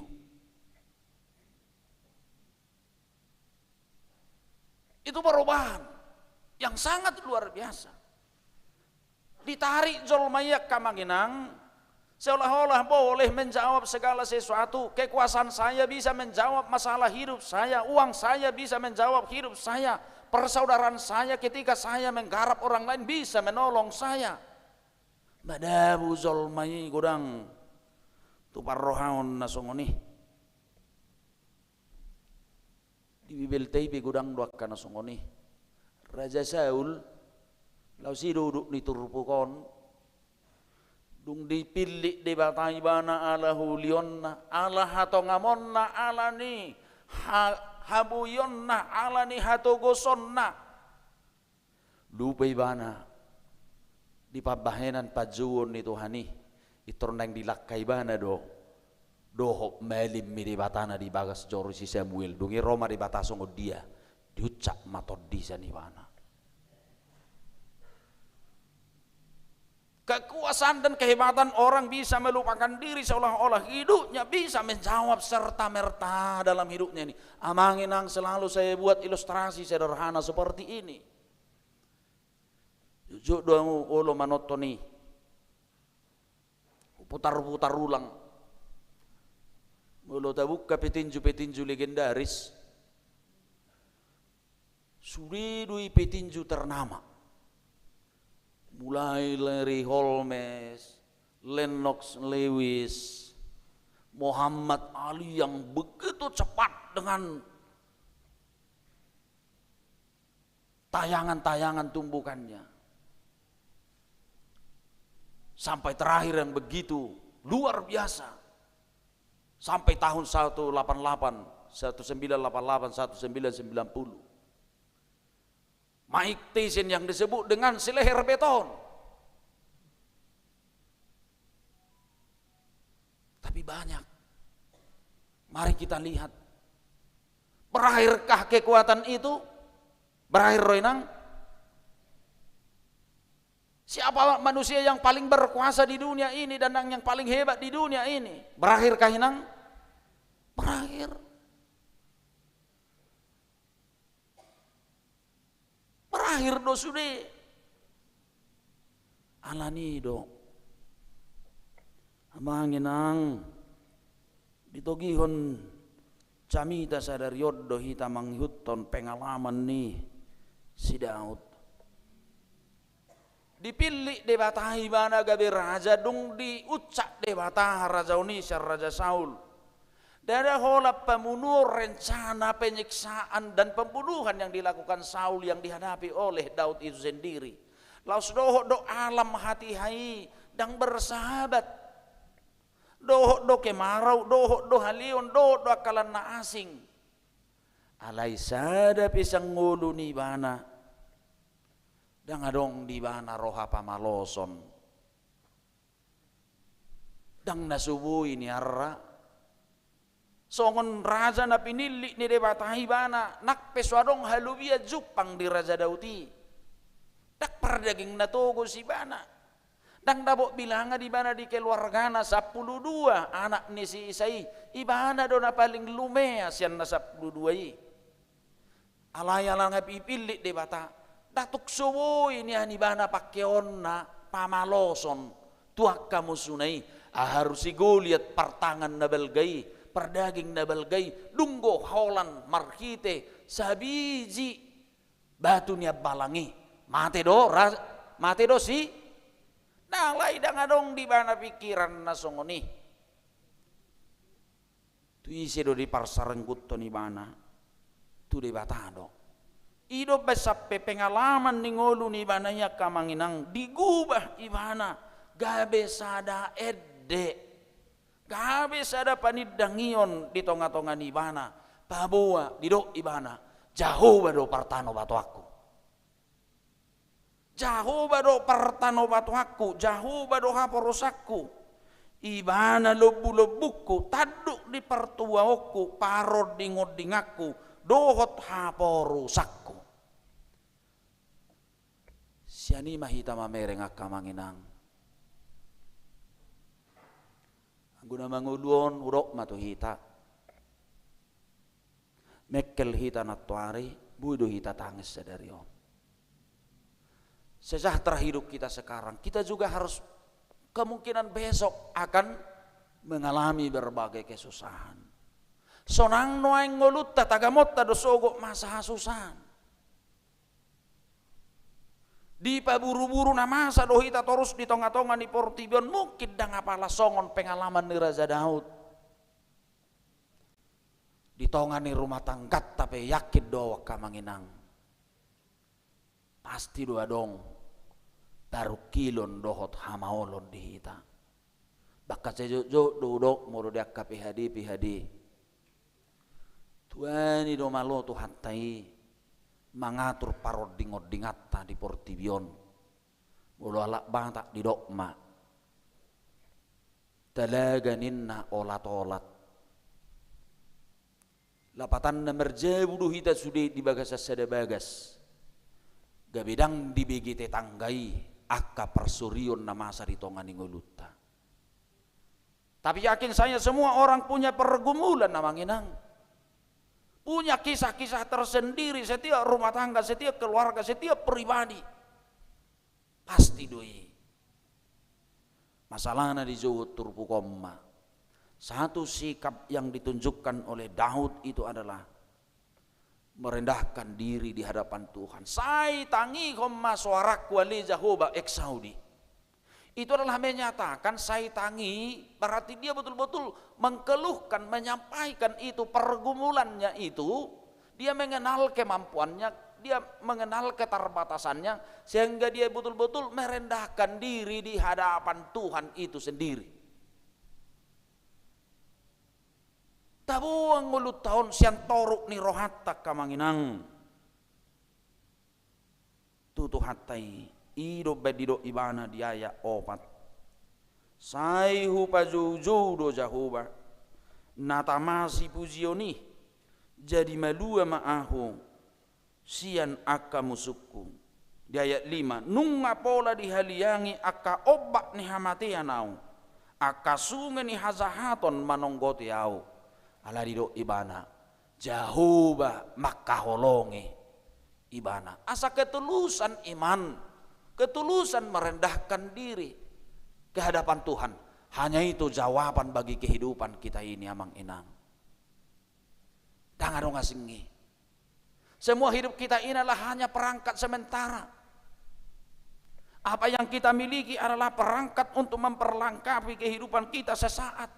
Itu perubahan yang sangat luar biasa. Ditarik jolma i, angka amang inang, seolah-olah boleh menjawab segala sesuatu. Kekuasaan saya bisa menjawab masalah hidup saya, uang saya bisa menjawab hidup saya, persaudaraan saya ketika saya menggarap orang lain bisa menolong saya. Madabu jolma i godang tu parrohaon na songon i. Di Bibelta i pe godang do angka na songon i. Raja Saul, laos i do udut ni turpuk on, dung dipillit Debata ibana ala hulionna, ala hatongamonna, ala ni ha-, haboionna, ala ni hatogosonna. Lupa ibana di pambahenan panjouon ni Tuhan i, pintor naeng dilangka ibana do dohot malim ni Debata na di bagas joro ni si Samuel. Dung i ro ma Debata songon dia, diuncak ma tondi sian ibana. Kekuasaan dan kehebatan orang bisa melupakan diri, seolah-olah hidupnya bisa menjawab serta-merta dalam hidupnya ini. Amang inang, selalu saya buat ilustrasi sederhana seperti ini. Jujur do ahu olo manonton i. Putar-putar ulang. Molo tabuka petinju-petinju legendaris, sude do i petinju ternama. Mulai Larry Holmes, Lennox Lewis, Muhammad Ali yang begitu cepat dengan tayangan-tayangan tumbukannya. Sampai terakhir yang begitu luar biasa. Sampai tahun satu delapan delapan, satu sembilan delapan delapan, satu sembilan sembilan puluh. Mike Tyson yang disebut dengan si leher beton. Tapi banyak. Mari kita lihat. Berakhirkah kekuatan itu? Berakhir, ro inang? Siapa manusia yang paling berkuasa di dunia ini dan yang, yang paling hebat di dunia ini? Berakhirkah, inang? Berakhir. Berakhir do sude. Alani do. Amang inang, ditogihon jamita sadari on do hita mangihuthon pengalaman ni si Daud. Dipillit Debata ibana gabe raja, dung diuncak Debata harajaon i sian Raja Saul. Ndada holan pamunuon, rencana penyiksaan dan pembunuhan yang dilakukan Saul yang dihadapi oleh Daud itu sendiri. Laos dohot do alam hatiha i ndang bersahabat. Dohot do kemarau, dohot do haleon, dohot do angka lan na asing. Alai sada pe sian ngolu ni ibana, ndang adong di ibana roha pamaloson. Ndang na so boi nian ra. Songon raja na pinillit ni Debata ibana, nang pe so adong halobian jumpang di Raja Daud i, ndang pardaging na togos ibana. Ndang dapot bilangan ibana di keluargana, sampulu dua anak ni si Isai, ibana do na paling lumea sian na sampulu dua i. Alai ala nga dipillit Debata, ndang tung so boi nian ibana pangkeonna pamaloson tu angka musuna i. Aha, haru si Goliat partangan na balga i, pardaging na balga i, dung do holan marhite sabiji batu ni ambalang i, mate do ra-, mate do si. Nah, alai ndang adong di ibana pikiran na songon i. Tu ise do diparsarangkuthon ibana? Tu Debata do. I do umbahen sampe pengalaman ni ngolu ni ibana i, angka amang inang, digubah ibana gabe sada ende, gabe sada panindangion di tonga-tonga ni ibana. Paboa didok ibana, Jahowa do partanobatoanku. Jahowa do partanobatoanku, Jahowa do haporusanku. Ibana lombu-lombungku, tanduk ni partuaonku, paronding-ondinganku dohot haporusanku. Sian i ma hita mamereng, angka amang inang. Anggo na mangolu on, hudok ma tu hita. Mengkel hita nantoari, boi do hita tangis sadari on. Sejahtera hidup kita sekarang, kita juga harus kemungkinan besok akan mengalami berbagai kesusahan. Sonang nuaeng ngolunta, tagamonta do sogot masa hasusahan. Dipaburuburu na masa do hita torus di tongatonga ni portibi on, mungkin ndang apala songon pengalaman ni Raja Daud. Di tonga ni rumah tangganta pe yakin do au angka amang inang, pasti do adong parungkilon dohot hamaolon di hita. Bahkan sejotjot do hudok molo di angka P H D, P H D. Tuan i do malo Tuhanta i mangatur parondingondinganta di portibi on. Molo halak Batak didok ma, talaga ninna olatolat. Lapatanna marjabu do hita sude di bagasan sada bagas. Gabe ndang dibege tetangga i angka parsorion na masa di tonga ni ngolunta. Tapi yakin saya semua orang punya pergumulan, amang inang. Punya kisah-kisah tersendiri setiap rumah tangga, setiap keluarga, setiap pribadi. Pasti do i. Masalahna dijou turpuk on ma, satu sikap yang ditunjukkan oleh Daud itu adalah merendahkan diri di hadapan Tuhan. Sai tangihon ma soarangku ale Jahowa, exaudi. Itu adalah menyatakan sai tangi, berarti dia betul-betul mengeluhkan, menyampaikan itu pergumulannya itu, dia mengenal kemampuannya, dia mengenal keterbatasannya, sehingga dia betul-betul merendahkan diri di hadapan Tuhan itu sendiri. Taboan ngolunta on sian toruk ni rohanta, angka amang inang, tu Tuhanta i. I do umbaen didok ibana di ayat opat, sai hupajoujou do Jahowa, na tama sipujion i, jadi malua ma ahu sian angka musungku. Di ayat lima, nunga pola dihaliangi angka ombak ni hamatean ahu, angka sunge ni hajahaton manonggoti ahu. Alai didok ibana, Jahowa mangkaholongi ibana. Asa ketulusan iman, ketulusan merendahkan diri ke hadapan Tuhan. Hanya itu jawaban bagi kehidupan kita ini, amang inang. Ndang adong asing i. Semua hidup kita ini adalah hanya perangkat sementara. Apa yang kita miliki adalah perangkat untuk memperlengkapi kehidupan kita sesaat.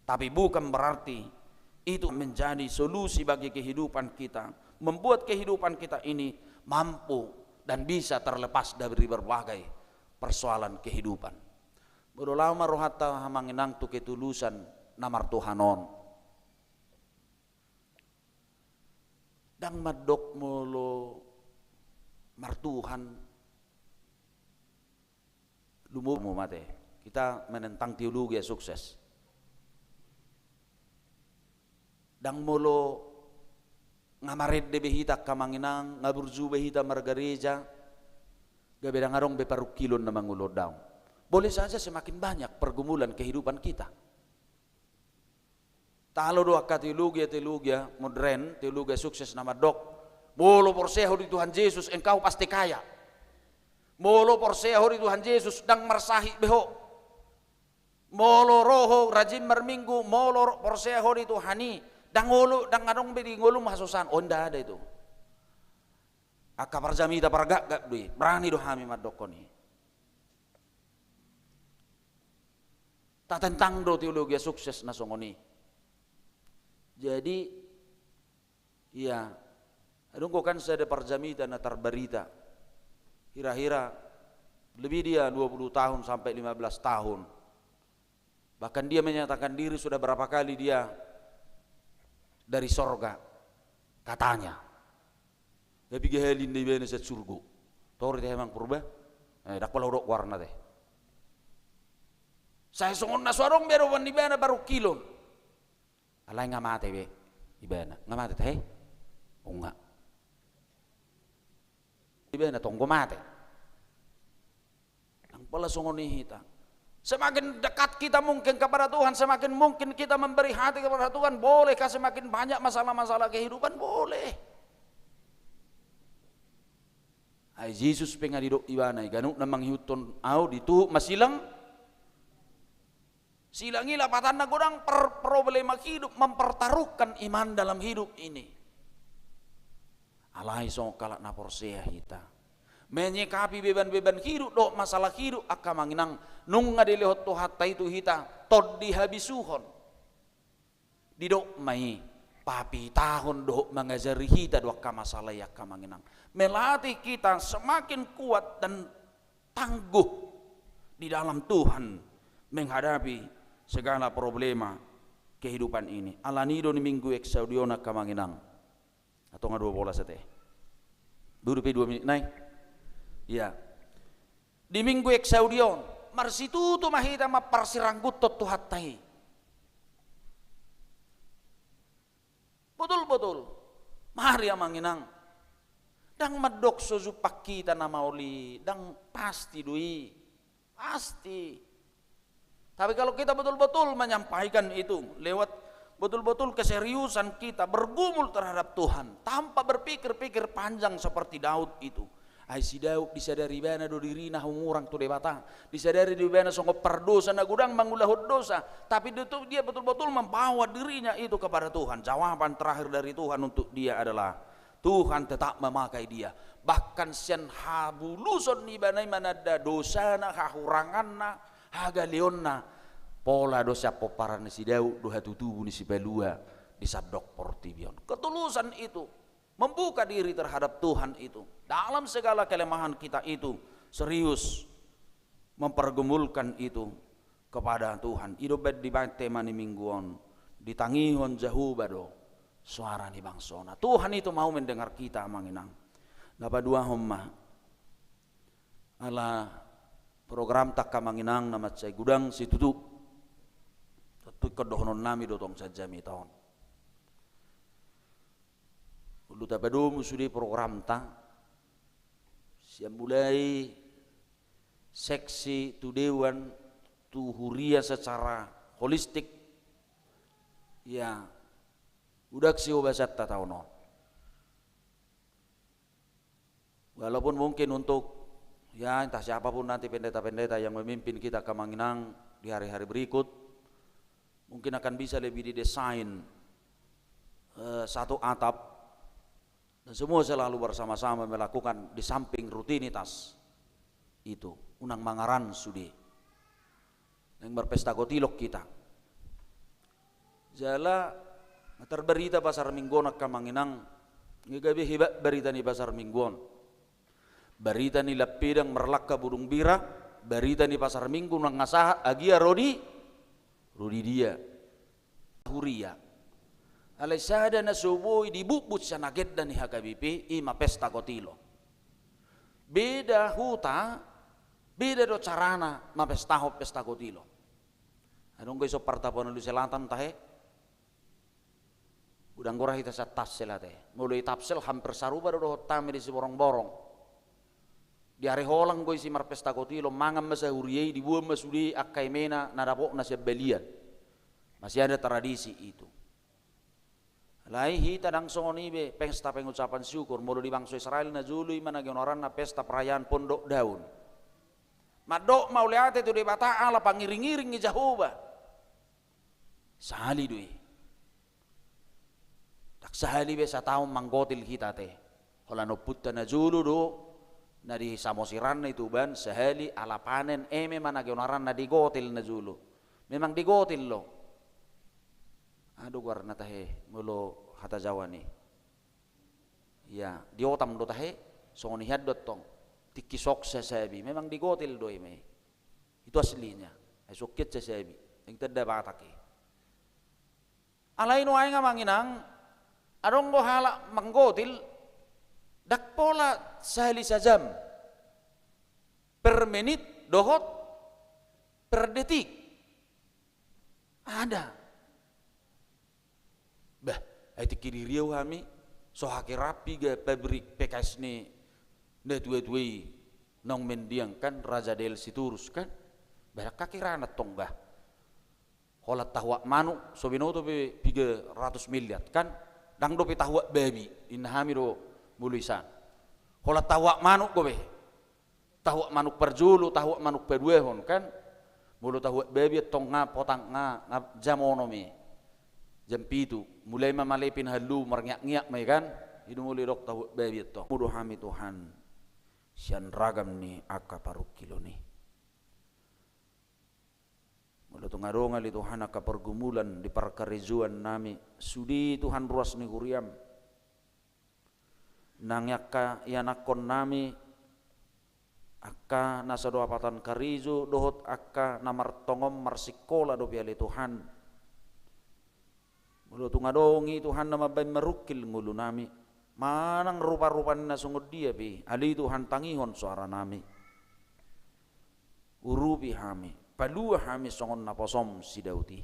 Tapi bukan berarti itu menjadi solusi bagi kehidupan kita, membuat kehidupan kita ini mampu dan bisa terlepas dari berbagai persoalan kehidupan. Molo lao ma rohanta, amang inang, tu ketulusan na martuhan on. Ndang mandok molo martuhan lumobi mate. Kita menentang teologia sukses. Ndang molo nga marende be hita, angka amang inang, nga burju be hita margareja, gabe ndang adong be parungkilon na mangolu on, daong. Boleh saja semakin banyak pergumulan kehidupan kita. Taalo do angka teologia-teologia modern, teologia sukses na mandok, molo porsea ho di Tuhan Jesus, engkau pasti kaya. Molo porsea ho di Tuhan Jesus, ndang marsahit be ho. Molo ro ho rajin marminggu, molo ro, porsea ho di Tuhan i, ndang olo, ndang adong be di ngolum hasusahan. Oh, nda ada itu. Angka parjamita pargakgak do i, berani do hami mandokkon i. Tatentang do teologia sukses na songon i. Jadi, iya, adong do kan sada parjamita na tarbarita. Hira-hira lebih dia dua puluh tahun sampai lima belas tahun. Bahkan dia menyatakan diri sudah berapa kali dia dari sorga, katanya. Tapi gahali ninna ibana sian surgo. Tor ite, Amang Purba? Eh, ndang pola hudok goarna, te. Sai songon na so adong be adopan ni ibana parungkilon. Alai nga mate be ibana. Nga mate, te? Oh, nga. Ibana tonggo mate. Ndang pola songon i hita. Semakin dekat kita mungkin kepada Tuhan, semakin mungkin kita memberi hati kepada Tuhan, bolehkah semakin banyak masalah-masalah kehidupan? Boleh. Ai Jesus pe nga didok ibana i, ganup na mangihuthon au dituhuk ma silang. Silang i lapatanna godang per-, problema hidup, mempertaruhkan iman dalam hidup ini. Alai songon halak na porsea hita menyikapi beban-beban hidup dohot masalah hidup, angka amang inang, nunga dilehon Tuhanta i tu hita tondi habisuhon. Didok ma i, papitahon dohot mangajari hita do angka masalah i, angka amang inang. Melatih kita semakin kuat dan tangguh di dalam Tuhan menghadapi segala problema kehidupan ini. Alani i do di Minggu Exaudi on, angka amang inang. Atau nga dua bolas ate. Dua, dua pe dua menit nai. Ya. Di Minggu Exaudi on, marsitutu ma hita mamparsiranggutton Tuhanta i. Botul-botul. Mari amang inang. Ndang mandok so jumpang hita na maol i, ndang pasti do i. Pasti. Tapi kalau kita betul-betul menyampaikan itu lewat betul-betul keseriusan kita bergumul terhadap Tuhan tanpa berpikir-pikir panjang seperti Daud itu. Ai si Daud disadari ibana do dirina humurang tu Debata, disadari do ibana songon pardosa na godang mangulahon dosa, tapi dia betul-betul membawa dirinya itu kepada Tuhan. Jawaban terakhir dari Tuhan untuk dia adalah Tuhan tetap memakai dia. Bahkan sian habuluson ni ibana i mananda dosana, hahuranganna, hagaleonna, pola do sian pomparan ni si Daud do hatutubu ni Sipalua di sandok portibi on. Ketulusan itu, membuka diri terhadap Tuhan itu, dalam segala kelemahan kita itu, serius mempergumulkan itu kepada Tuhan. I do baen di tema ni minggu on, ditangihon Jahowa do soara ni bangsona. Tuhan itu mau mendengar kita, amang inang. Na paduahon ma, ala programta, angka amang inang, na mansai godang situtu. Tontu ingkon dohonon nami do tong sian jamita on. Olo, tapadomu sude programta, sian mulai seksi tu dewan tu huria secara holistik. Ya, godang siobasanta taon on. Walaupun mungkin untuk, ya, entah siapapun nanti pendeta-pendeta yang memimpin kita, angka amang inang, di hari-hari berikut, mungkin akan bisa lebih didesain, eh, satu atap, dan semua selalu bersama-sama melakukan di samping rutinitas itu, unang mangaran sude. Naeng marpesta kotilon hita. Jala, nga tarbarita pasar minggu on, angka amang inang, nga gabe hebat barita ni pasar minggu on. Barita ni lampedang marlangka budung bira, barita ni pasar minggu nunga sahat, agia ro di, ro di dia. Huria. Alai sada na so boi dibutbut sian agenda ni H K B P, i ma pesta kotilon. Beda huta, beda do carana mapestahon pesta kotilon. Adong do i so Partapuan Ulu Selatan tahe. Godang gora hita sian Tangsel ate. Molo i Tangsel hampir sarupa do dohot hami di Siborongborong. Di ari holang do i si marpesta kotilon, mangan ma sahuria i, diboan ma sude angka emena na dapotna sian balian. Masih ada tradisi itu. Alai hita ndang songon i be, pesta pengucapan syukur, molo di bangso Israel najolo i ma na gabe onaranna pesta perayaan pondok daun. Mandok mauliate tu Debata ala pangiring-iring ni Jahowa. Sahali do i. Ndang sahali be sataon manggotil hita ate. Holan ompunta najolo do, na di samosiranna i Tuban, sahali ala panen eme ma na gabe onaranna digotil najolo. Memang digotil do. Aha do goarna tahe molo hata Jawa ni. Ya, diotam do tahe, songon i hian do tong. Tingki soksa sabi, memang digotil do eme. Itu aslinya. Ai soksa sabi, yang tanda Batak i. Alai nuaeng amang inang, adong do halak manggotil, ndang pola sahali sajam, per menit dohot per detik. Ada. Bah, ai tingki di Riau hami, so haki rampi ga pabrik P K S ni na tua-tua i, naung mendiang kan, Raja Dl Sitorus kan. Ba ndang hahirana tongga. Holan tahuak manuk, so binoto pe piga ratus miliar, kan? Ndang dope tahuak babi, inna hami do molo i san. Holan tahuak manuk dope. Tahuak manuk parjolo, tahuak manuk paduahon, kan? Molo tahuak babi antong nga potang nga, nga jam onom i. Jam pitu. Mulai ma male pinahan lu, marngiak-ngiak ma i, kan? I do molo didok tahuak babi antong. Molo hami Tuhan, sian ragam ni angka parungkilon i. Molo tung adong ale Tuhan angka pergumulan di parkarejoan nami, sude Tuhan ruas ni huriam. Nang angka ianakhon nami, angka na so dapatan karejo, dohot angka na martongon marsikola dope ale Tuhan. Molo tung adong i Tuhan na mambaen marungkil ngolu nami, manang rupa-rupa ni na songon dia pe i, ale Tuhan tangihon soara nami. Urupi hami, palua hami songon naposom si Daud i.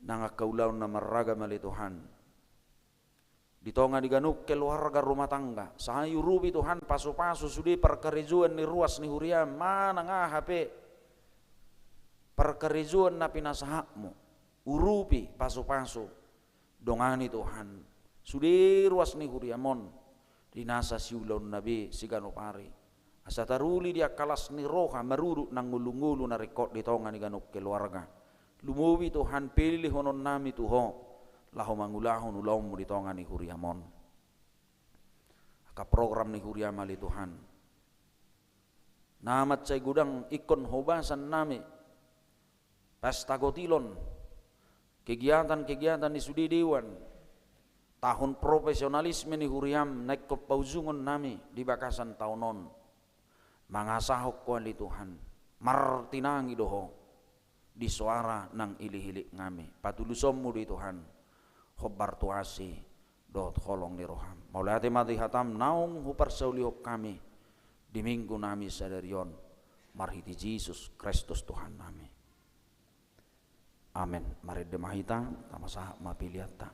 Nang angka ulaon na marragam ale Tuhan. Di tonga ni ganup keluarga rumah tangga, sai urupi Tuhan pasu-pasu sude parkarejoan ni ruas ni huriam, manang aha pe parkarejoan na pinasahatmu, urupi pasu-pasu, dongani Tuhan sude ruas ni huriam on, di nasa siulaonna be siganup ari. Asa taruli di angka las ni roha marudut nang ngolu-ngolu na ringkot di tonga ni ganup keluarga. Lumobi Tuhan pelehononnami tu Ho, laho mangulahon ulaonmu di tonga ni huriam on. Angka program ni huriam ale Tuhan, na mansai godang ingkon hobasannami, pesta gotilon, kegiatan-kegiatan ni sude dewan, tahun profesionalisme ni huriam na ingkon paujungonnami di bagasan taon on. Mangasahon Ho ale Tuhan, martinangi do Ho di soara nang ilik-iliknami. Patulusonmu do i Tuhan, hombar tu asi dohot holong ni roham. Mauliate ma di hatam naung huparsaulihon hami di minggunami sadari on, marhite Jesus Kristus Tuhannami. Amen. Marende ma hita, tamasahat ma peleanta.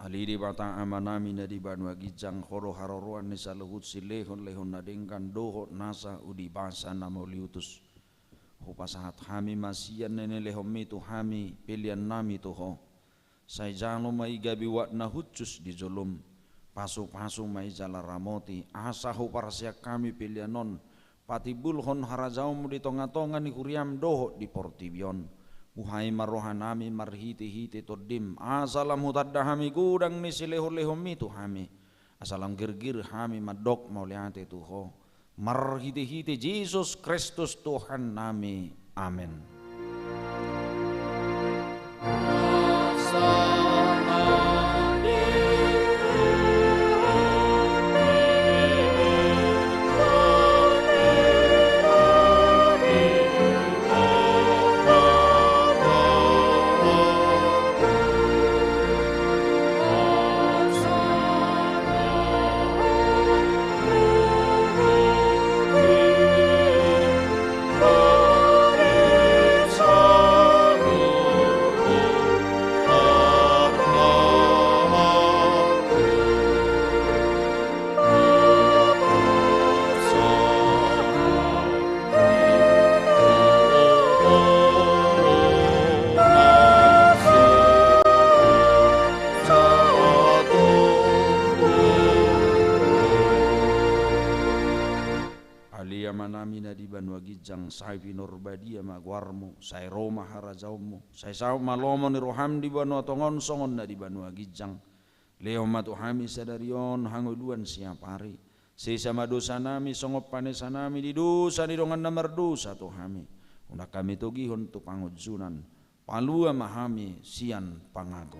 Ale Debata Amanami na di banua ginjang, Ho do haroroan ni saluhut silehon-lehon na denggan dohot nasa uli basa na mauliutus. Hupasahat hami ma sian na nilehonMi tu hami peleannami tu Ho. Sai jalo ma i gabe uap na hushus di jolom. Pasu-pasu ma i jala ramoti, asa huparseang hami pelean on patimbulhon harajaonMu di tonga-tonga ni huriaM dohot di portibi on. Buhai ma rohanami marhite-hite TondiM, asa lam hutanda hami godang ni silehon-lehonMi tu hami. Asa lam girgir hami mandok mauliate tu Ho. Marhite-hite Jesus Kristus Tuhannami. Amen. Ale Amanami na di banua ginjang, sai pinarbadia ma goarMu, sai ro ma harajaonMu, sai saut ma lomo ni rohaM di banua tonga on songon na di banua ginjang. Lehon ma tu hami sadari on hangoluan siapari. Sesa ma dosanami songon panesanami di dosa ni dongan na mardosa tu hami. Unang hami togihon tu pangunjunan. Palua ma hami sian pangago.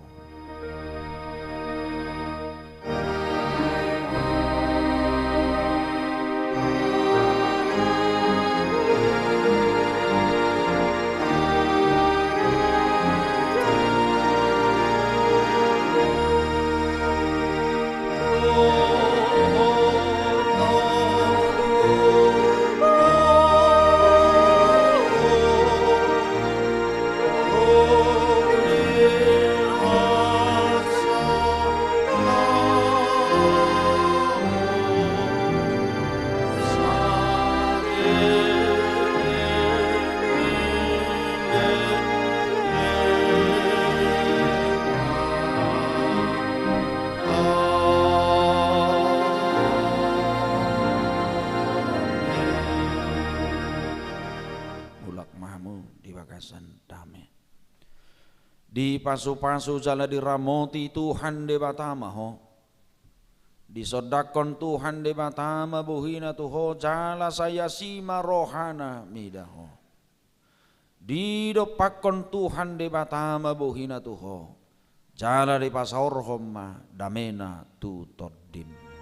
Mulak ma hamu di bagasan dame. Dipasu-pasu jala diramoti Tuhan Debata ma ho. Disondangkon Tuhan Debata ma bohiNa tu ho, jala sai asi ma rohaNa mida ho. Didompakkon Tuhan Debata ma bohiNa tu ho, jala dipasaorhon ma dameNa tu tondim.